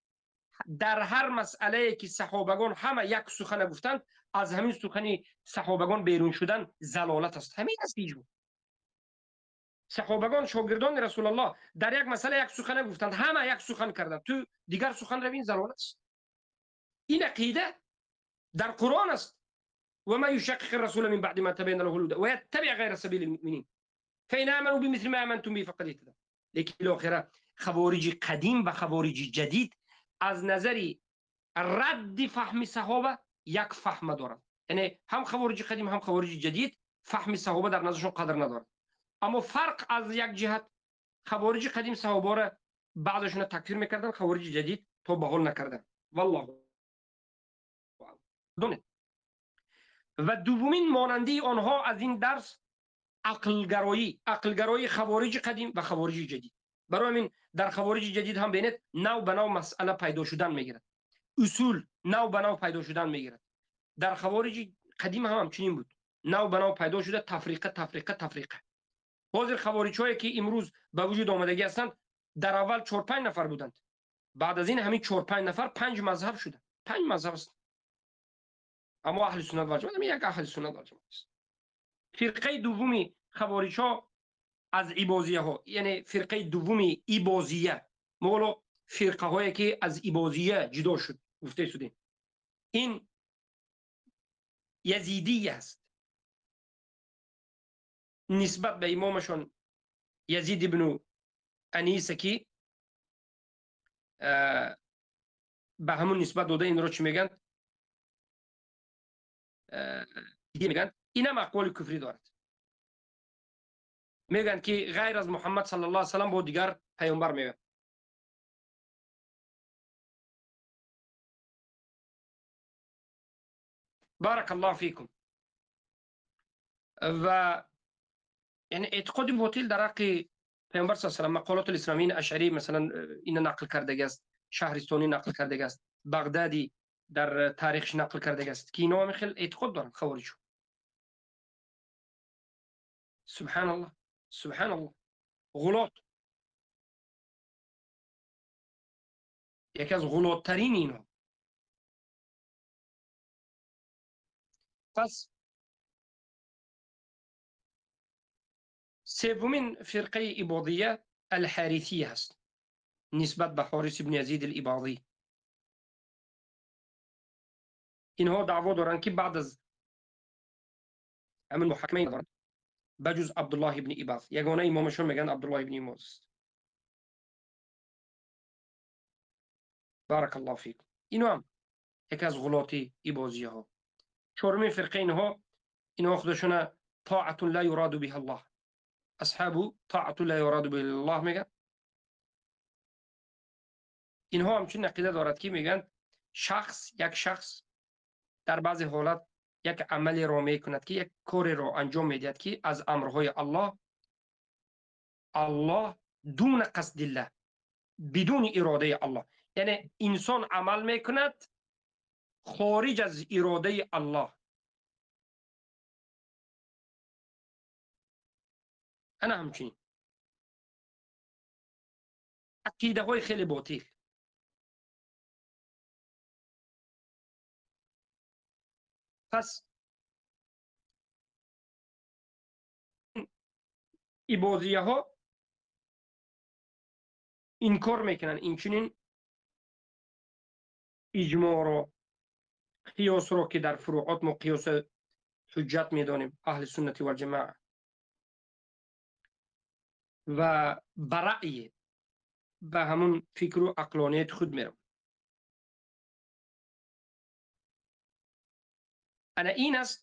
дар ҳар масъалае ки саҳобагон ҳама як сухана гуфтанд, аз ҳамин сухани саҳобагон берун шудан залолат аст. Ҳамин аст иҷмоъ. Саҳобагон, шогирдони Расулуллоҳ дар як масъала як сухан гуфтанд, ҳама як сухан карданд. Ту дигар сухан равин залол аст. Ин ақида дар Қуръон аст. Ва ма юшаққиқи расула мин баъди ма табайяна лаҳул ҳуда ва яттабиъ ғайра сабили муъминин фаин аману бимисли ма амантум биҳи фақад иҳтадав. Лекин билохира хавориҷи қадим ва хавориҷи ҷадид аз назари радди фаҳми саҳоба як фаҳма доранд. Яъне ҳам хавориҷи қадим, ҳам хавориҷи ҷадид фаҳми саҳоба дар назаршон қадр надорад. Аммо фарқ аз як ҷиҳат, хавориҷи қадим саҳобаро баъзешона такфир мекарданд, хавориҷи ҷадид то ба ҳол накарданд. Валлоҳу донед. Ва дуввумин монандии онҳо аз ин дарс ақлгароӣ, ақлгароии хавориҷи қадим ва хавориҷи ҷадид. Барои ҳамин дар хавориҷи ҷадид ҳам бинед, нав ба нав масъала пайдо шудан мегирад, усул нав ба нав пайдо шудан мегирад. Дар хавориҷи қадим ҳам ҳамчунин буд, нав ба нав пайдо шуда тафриқа, тафриқа, тафриқа. Ҳозир хавориҷҳое ки имрӯз ба вуҷуд омадагӣ ҳастанд, дар аввал 4-5 нафар буданд. Баъд аз ин ҳамин 4-5 нафар 5 мазҳаб шуда, 5 мазҳаб аст. Аммо аҳли суннат ва ҷамоат як аҳли суннат ва ҷамоат аст. Фирқаи дуввуми хавориҷҳо аз ибозияҳо, яъне фирқаи дуввуми ибозия, мо ҳоло фирқаҳое ки аз ибозия ҷудо шуд гуфта шудем, ин язидия аст. Нисбат ба имомашон Язид ибну Аниса ки ба ҳамун нисбат дода инро чӣ мегӯянд? Мегӯянд инам ақволи куфрӣ дорад. Мегӯянд ки ғайр аз Муҳаммад саллаллоҳу алайҳи васаллам бо дигар паёмбар меояд. Баракаллоҳу фикум. Ва яъне эътиқоди ботил дар ҳаққи паёмбар саллаллоҳу алайҳи васаллам, мақолоти исломиин ашъарӣ масалан ина нақл кардагӣ аст, Шаҳристонӣ нақл кардагӣ аст, Бағдадӣ дар таърихш нақл кардагӣ аст ки ино ҳамин хел эътиқод доранд хавориҷҳо. Субҳаналлоҳ, субҳаналлоҳ. Ғулот яке аз ғулоттарин инҳо. Пас севумин фирқаи ибодия алҳарисия ҳаст, нисбат ба Ҳорис ибни Язид алибодӣ. Инҳо даъво доранд ки баъд аз ҳамин муҳокимаи доранд ба ҷуз Абдуллоҳ ибни Ибоз, ягона имомашон мегӯянд Абдуллоҳ ибни Ибоз аст. Баракаллоҳу фикум. Ино ҳам яке аз ғулоти ибозияҳо. Чорумин фирқа инҳо, инҳо худашона тоатун ла юраду биҳа Аллоҳ, асҳабу тоатун ла юраду биҳа Аллоҳ мегӯянд. Инҳо ҳамчунин ақида дорад ки мегӯянд шахс, як шахс дар баъзе ҳолат як амалеро мекунад ки як кореро анҷом медиҳад ки аз амрҳои Аллоҳ, Аллоҳ дуна қасдиллаҳ, бидуни иродаи Аллоҳ, яъне инсон амал мекунад хориҷ аз иродаи Аллоҳ. Ана ҳамчунин ақидаҳои хеле ботил. Пас ибозияҳо инкор мекунанд инчунин иҷмоъро, қиёсро ки дар фуруъот мо қиёс ҳуҷҷат медонем аҳли суннати валҷамоа, ва ба раъй, ба ҳамун фикру ақлонияти худ мераванд. Ана ин аст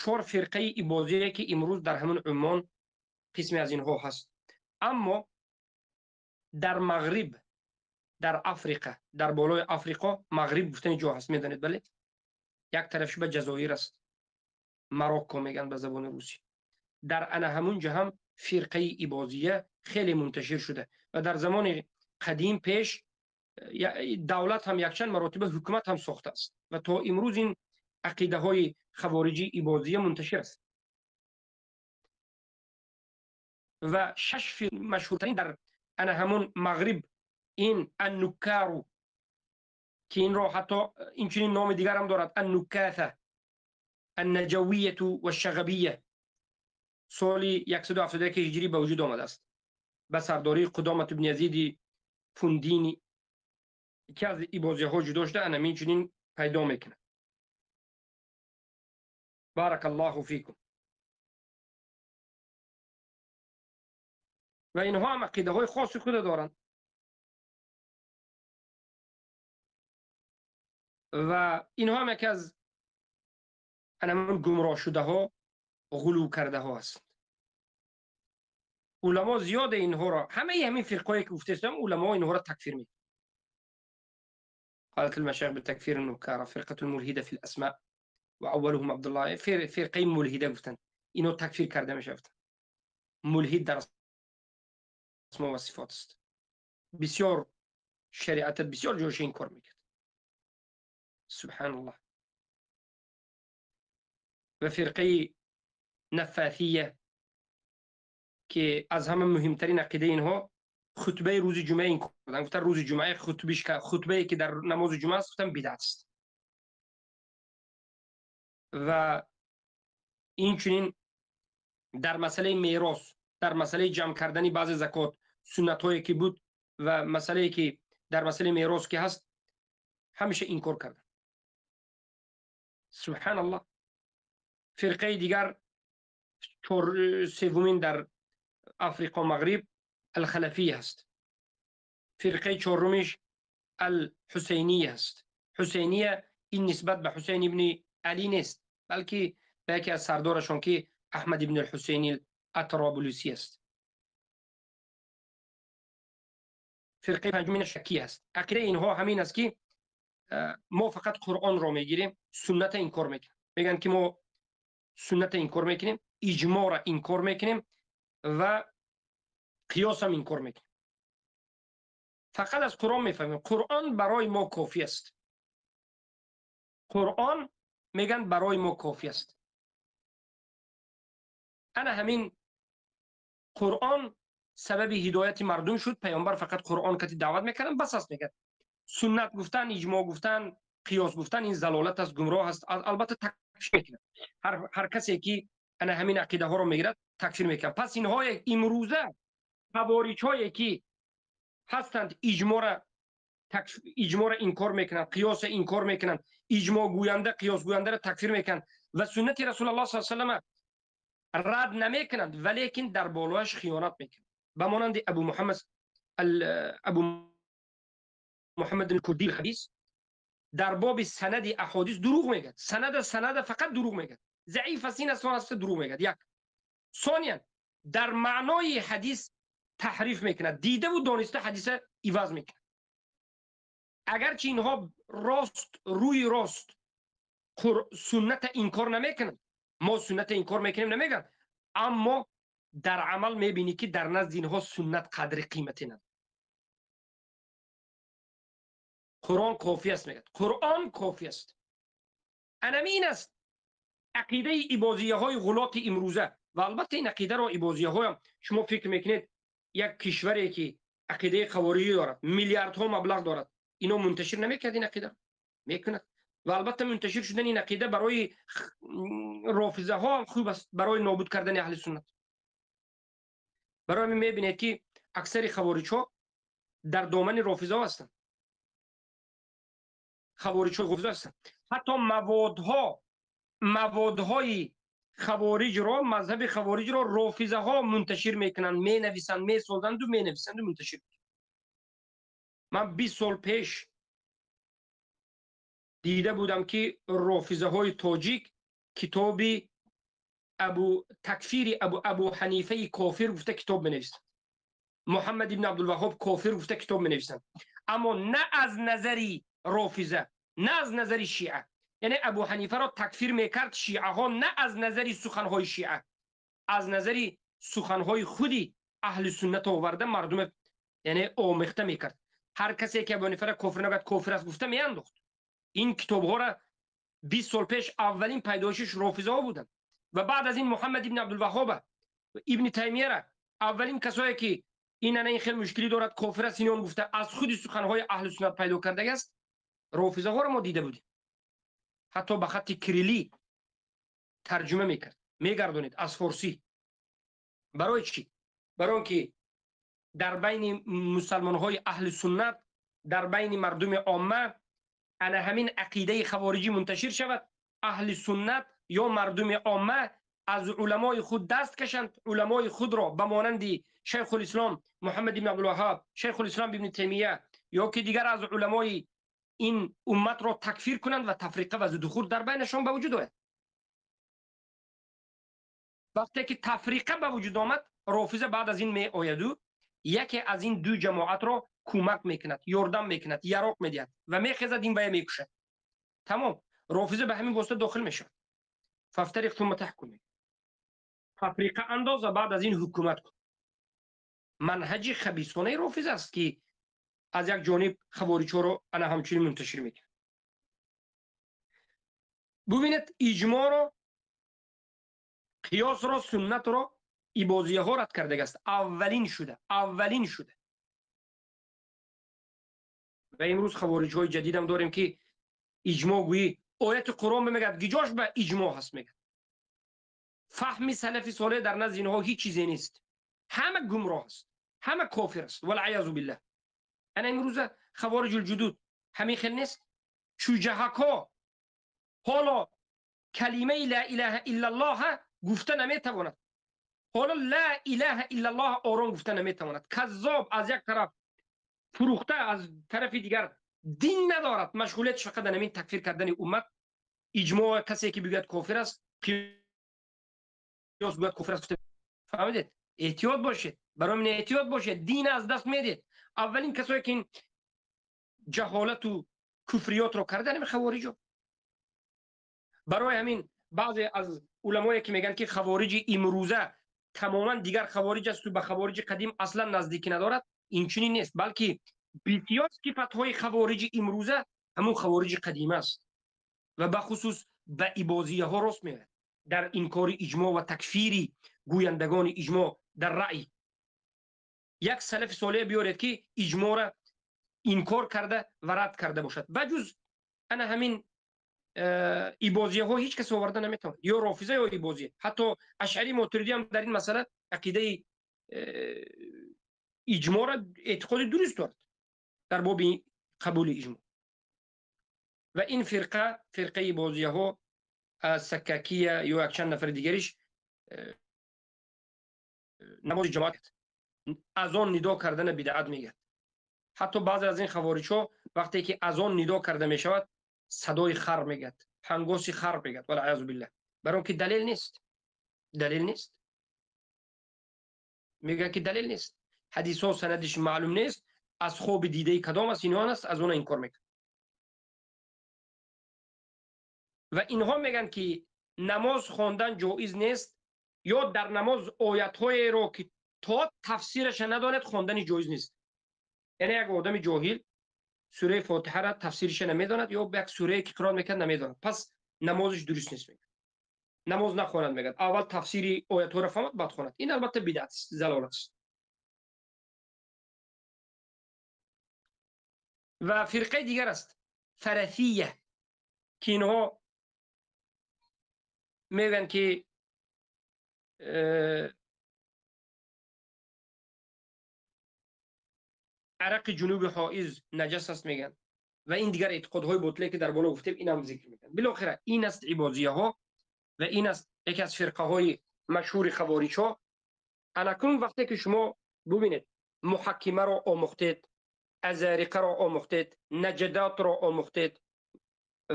чор фирқаи ибозие ки имрӯз дар ҳамун Уммон қисме аз инҳо ҳаст. Аммо дар Мағриб, дар Африқа, дар болои Африқо Мағриб гуфтани ҷо ҳаст, медонед, бале? Як тарафш ба Ҷазоир аст, Марокко мегӯянд ба забони русӣ. Дар ана ҳамун ҷо ҳам фирқаи ибозия хеле мунташир шуда ва дар замони қадим пеш давлат ҳам якчанд маротиба ҳукумат ҳам сохтааст ва то имрӯз ин ақидаҳои хавориҷи ибозия мунташир аст. Ва шаш машҳуртарин дар ана ҳамун Мағриб ин аннукару ки инро ҳатто инчунин номи дигарам дорад, аннукаса, аннаҷавияту вашшағабия. соли 171 ҳиҷрӣ ба вуҷуд омадааст ба сардории Қудомат ибн Язиди Фундини ки аз ибозиҳо ҷудо шуда ана чунин пайдо мекунад. Барак Аллоҳу фикум. Ва инҳо ҳам ақидаҳои хоси худа доранд ва инҳо ҳам яке аз анамон гумроҳ шудаҳо, ғулӯ кардаҳо ҳастанд. Уламо зиёде инҳоро, ҳамаи ҳамин фирқҳое ки гуфтаистам, уламо инҳоро такфир мекунанд. قالت المشايخ بالتكفير النكارة فرقة الملحدة في الأسماء وأولهم عبد الله فرقة ملحدة گفتن اینو تکفیر کرده میشه گفتن ملحد در اسما و صفات است. بسیار شریعت بسیار جوش این کار میکرد. سبحان الله. و فرقه نفاثیه که از همه مهمترین عقیده اینها خطبه روز جمعه این کردن. گفتن روز جمعه خطبه که در نماز جمعه است گفتن بدعت است. و این چنین در مسئله میراث، در مسئله جمع کردن بعض زکات، سنت هایی که بود و مسئله که در مسئله میراث که هست همیشه این کار کردن. سبحان الله. فرقه دیگر سومین در افریقا مغرب الخلفیه است. فرقه چهارمش الحسینیه است. حسینیه این نسبت به حسین ابن علی نیست، بلکه به یکی از سردارشان که احمد ابن الحسین اطرابلوسی است. فرقه پنجمین شکی است. عقیده اینها همین است که ما فقط قرآن را میگیریم، سنت انکار میکنیم. میگن که ما سنت انکار میکنیم، اجماع را انکار میکنیم و قیاس هم انکار میکنیم. فقط از قرآن میفهمیم. قرآن برای ما کافی است. قرآن میگن برای ما کافی است. انا همین قرآن سبب هدایت مردم شد. پیامبر فقط قرآن کتی دعوت میکردن بس است. میگن سنت گفتن، اجماع گفتن، قیاس گفتن این ضلالت است، گمراه است. البته تکفیر میکنه. هر کسی که انا همین عقیده ها رو میگیرد تکفیر میکنه. پس اینها امروزه خوارج هایی که هستند اجماع را انکار میکنند، قیاس انکار میکنند، اجماع گوینده، قیاس گوینده را تکفیر میکنند و سنت رسول الله صلی الله علیه و سلم رد نمیکنند، ولیکن در بالایش خیانت میکنند. به مانند ابو محمد الکردی الخبیث در باب سند احادیث دروغ میگه. سند فقط دروغ میگه. ضعیف است، این است، دروغ میگه. یک. ثانیا در معنای حدیث تحریف میکند، دیده و دانسته حدیث عوض میکند. اگرچه اینها راست روی راست سنت انکار نمیکنند، ما سنت انکار میکنیم نمیگن، اما در عمل میبینی که در نزد اینها سنت قدر قیمتی ندارد. قرآن کافی است میگه. قرآن کافی است. انمی این است عقیده اباضیه های غلات امروزه. و البته این عقیده را اباضیه های هم شما فکر میکنید یک کشوری که عقیده خوارجی دارد، میلیاردها مبلغ دارد، اینا منتشر نمیکرد این عقیده؟ میکند. و البته منتشر شدن این عقیده برای رافضه ها خوب است، برای نابود کردن اهل سنت. برای میبینید که اکثر خوارج ها در دامن رافضه ها هستند. خوارج ها رافضه هستند. حتی موادهای خوارج را، مذهب خوارج را رافضه ها منتشر میکنند، مینویسند، میسازند و مینویسند و منتشر میکنند. من 20 سال پیش دیده بودم که رافضه های تاجیک کتاب ابو تکفیر ابو حنیفه کافر گفته کتاب مینویسند، محمد ابن عبدالوهاب کافر گفته کتاب مینویسند، اما نه از نظری رافضه، نه از نظر شیعه. یعنی ابو حنیفه را تکفیر میکرد شیعه ها، نه از نظر سخنهای شیعه، از نظر سخنهای خودی اهل سنت آورده مردم یعنی آمیخته میکرد. هر کسی که ابو حنیفه را کافر نگفت کافر است گفته میانداخت. این کتاب ها را 20 سال پیش اولین پیدایشش رافضه ها بودند و بعد از این محمد ابن عبدالوهاب و ابن تیمیه را اولین کسایی که این خیلی مشکلی دارد کافر است اینان گفته از خود سخنهای اهل سنت پیدا کرده است. رافضه ها را ما دیده بودیم، حتی به خط کریلی ترجمه میکرد، میگردونید از فارسی. Барои чӣ? Барои он ки дар байни мусалмонҳои аҳли суннат, дар байни мардуми омма ана ҳамин ақидаи хавориҷӣ мунташир шавад, аҳли суннат ё мардуми омма аз уламои худ даст кашанд, уламои худро ба монанди Шайхулислом Муҳаммад ибн Абдулваҳҳоб, Шайхулислом ибн Таймия ё ки дигар аз уламои ин умматро такфир кунанд ва тафриқа ва зудухур дар байнашон ба вуҷуд ояд. Вақте ки тафриқа ба вуҷуд омад, рофиза баъд аз ин меояду яке аз ин ду ҷамоатро кӯмак мекунад, ёрдам мекунад, яроқ медиҳад ва мехезад ин вая мекушад. Тамом, рофиза ба ҳамин восита дохил мешавад. Фафтариқ сумма таҳкум, тафриқа андоз ва баъд аз ин ҳукумат кун. Манҳаҷи хабисонаи рофиза аст ки аз як ҷониб хавориҷҳоро ана ҳамчунин мунташир мекунад. Бубинед, иҷмоъро, қиёсро, суннатро ибозияҳо рад кардагааст. Аввалин шуда, аввалин шуда. Ва имрӯз хавориҷҳои ҷадидам дорем ки иҷмоъ гӯӣ ояти Қуръон мегӯяд, гиҷош ба иҷмоъ ҳаст мегӯяд. Фаҳми салафи солеҳ дар назди инҳо ҳеҷ чизе нест. Ҳама гумроҳ аст, ҳама кофир аст. Валъиязу биллаҳ. Ана имрӯза хавориҷул ҷудуд ҳамин хел нест. Чӯҷаҳако ҳоло калимаи ла илаҳа иллаллоҳ гуфта наметавонад. Ҳоло ла илаҳа иллаллоҳ ором гуфта наметавонад. Каззоб аз як тараф, фурӯхта аз тарафи дигар, дин надорад. Машғулиятш фақат дар ҳамин такфир кардани уммат. Иҷмоъ касе ки бигӯяд кофир аст, қиёс гӯяд кофир аст. Фаҳмидед? Эҳтиёт бошед, барои ман эҳтиёт бошед, дин аз даст медед. Аввалин касое ки ин ҷаҳолату куфриётро кардан ҳамин хавориҷо. Барои ҳамин баъзе аз уламое ки мегӯянд ки хавориҷи имрӯза тамоман дигар хавориҷ асту ба хавориҷи қадим аслан наздикӣ надорад, инчунин нест, балки бисёр сифатҳои хавориҷи имрӯза ҳамун хавориҷи қадим аст ва бахусус ба ибозияҳо рост меояд дар инкори иҷмоъ ва такфири гӯяндагони иҷмоъ дар раъй. Як салафи солеҳ биёред ки иҷмоъра инкор карда ва рад карда бошад. Ба ҷуз ана ҳамин ибозияҳо ҳеҷ кас оварда наметавонад, ё рофиза ё ибозия. Ҳатто Ашъари Мотуридӣ ҳам дар ин масъала ақидаи иҷмоъра эътиқоди дуруст дорад дар боби қабули иҷмоъ. Ва ин фирқа, фирқаи ибозияҳо, Саккакия ё якчанд нафари дигариш намози ҷамоат азон нидо кардана бидаат мегӯяд. Ҳатто баъзе аз ин хавориҷҳо вақте ки азон нидо карда мешавад, садои хар мегӯяд, ҳангоси хар мегӯяд, валъиязу биллаҳ. Барои он ки далел нест, далел нест. Мегӯяд ки далел нест, ҳадисҳо санадиш маълум нест, аз хоби дидаи кадом аст инон аст, аз она инкор мекунад. Ва инҳо мегӯянд ки намоз хондан ҷоиз нест ё дар намоз оятҳоеро ки то тафсираша надонед хондани ҷоиз нест. Яъне як одами ҷоҳил сураи Фотиҳаро тафсириша намедонад ё як сурае ки қироат мекунад намедонад, пас намозиш дуруст нест мегӯяд. Намоз нахонад мегӯяд, аввал тафсири оятҳоро фаҳмад, баъд хонад. Ин албатта бидъат аст, залолат аст. Ва фирқаи дигар аст фарафия, ки инҳо мегӯянд ки арақи ҷунуби ҳоиз наҷас аст мегӯянд ва ин дигар эътиқодҳои ботиле ки дар боло гуфтем инам зикр мекунанд. Билохира ин аст ибозияҳо ва ин аст яке аз фирқаҳои машҳури хавориҷҳо. Анакун вақте ки шумо бубинед муҳаккимаро омӯхтед, азариқаро омӯхтед, наҷадатро омӯхтед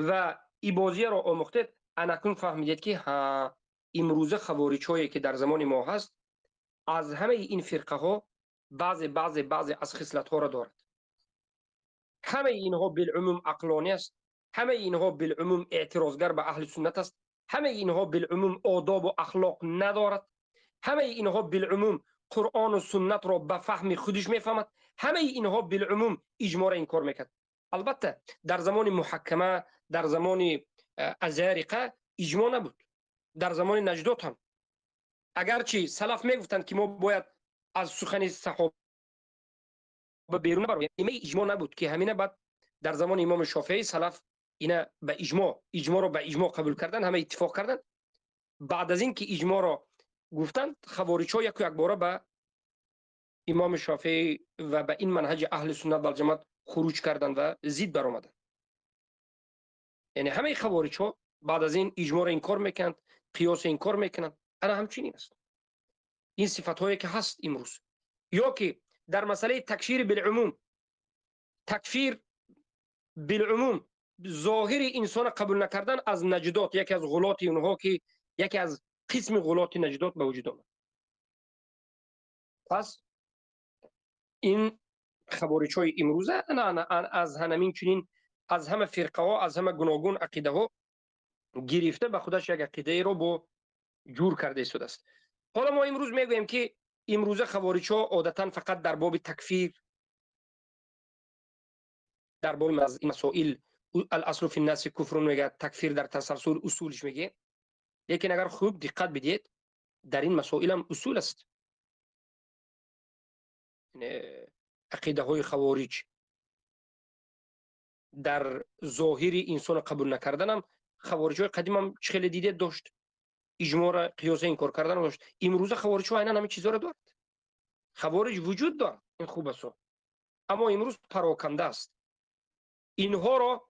ва ибозияро омӯхтед, анакун фаҳмидед ки ҳа, имрӯза хавориҷҳое ки дар замони мо ҳаст аз ҳамаи ин фирқаҳо баъзе баъзе баъзе аз хислатҳоро дорад. ҳамаи инҳо билумум ақлонӣ аст, ҳамаи инҳо билумум эътирозгар ба аҳли суннат аст, ҳамаи инҳо билумум одобу ахлоқ надорад, ҳамаи инҳо билумум Қуръону суннатро ба фаҳми худиш мефаҳмад, ҳамаи инҳо билумум иҷмоъро инкор мекард. Албатта дар замони муҳаккама, дар замони азариқа иҷмоъ набуд, дар замони наҷдот ҳам. Агарчи салаф мегуфтанд ки мо бояд аз сухани саҳоба берун набароем, иҷмоъ набуд ки ҳамина баъд дар замони имоми Шофеӣ салаф ина ба иҷмоъ, иҷмоъро ба иҷмоъ қабул кардан, ҳама иттифоқ кардан. Баъд аз ин ки иҷмоъро گفتند خوارج ها یک و یک باره به امام شافعی و به این منهج اهل سنت و جماعت خروج کردند و زید برآمدند. یعنی همه خوارج ها بعد از این اجماع را انکار میکنند، قیاس انکار میکنند. انا همچنین است. این صفت هایی که هست امروز، یا که در مسئله تکفیر بالعموم، تکفیر بالعموم ظاهر انسان قبول نکردن از نجدات، یکی از غلات اونها که یکی از قسم غلات نجدات به وجود آمد. پس این خوارج های امروزه از همین چنین از همه فرقه ها، از همه گوناگون عقیده ها گرفته به خودش یک عقیده رو با جور کرده ایستاده است. حالا ما امروز میگوییم که امروزه خوارج ها عادتا فقط در باب تکفیر، در باب مسائل الاصل فی الناس کفر میگه، تکفیر در تسلسل اصولش میگه، لیکن اگر خوب دقت بدید در این مسائل هم اصول است. عقیده های خوارج در ظاهر انسان قبول نکردن هم خوارج های قدیم هم خیلی دیده داشت، اجماع را قیاس انکار کردن داشت. امروز خوارج ها عینا همین چیزا را دارد. خوارج وجود دارد، این خوب است، اما امروز پراکنده است. اینها را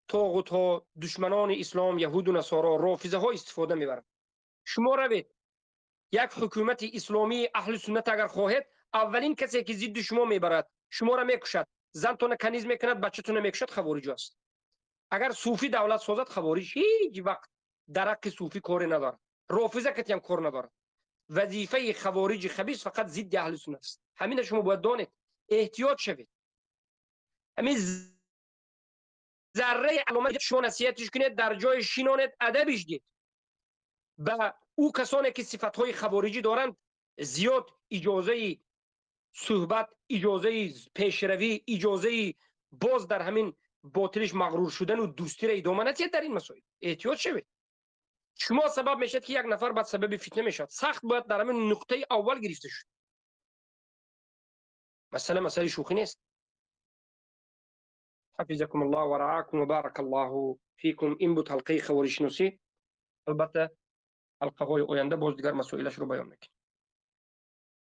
طاغوت ها، دشمنان اسلام، یهود و نصارا، رافضه ها استفاده میبرند. شما روید یک حکومت اسلامی اهل سنت اگر خواهید، اولین کسی که ضد شما میبرد، شما را میکشد، زنتون کنیز میکند، بچه‌تون میکشد، خوارج است. اگر صوفی دولت سازد، خوارج هیچ وقت در حق صوفی کاری ندارد، رافضه کتی هم کار ندارد. وظیفه خوارج خبیث فقط ضد اهل سنت است. همین شما باید دانید، احتیاط شوید. همین ذره علامه شما نصیحتش کنید، در جای شینانید، ادبش دید. به او کسانی که صفتهای خوارجی دارند زیاد اجازه صحبت، اجازه پیشروی، اجازه باز در همین باطلش مغرور شدن و دوستی را ادامه ندید. در این مسائل احتیاط شوید. شما سبب میشد که یک نفر بعد سبب فتنه میشد. سخت باید در همین نقطه اول گرفته شد. مسئله شوخی نیست. حفظكم الله ورعاكم وبارك الله فيكم. این بود حلقه خوارج شناسی. البته حلقه های آینده باز دیگر مسائلش رو بیان میکنیم.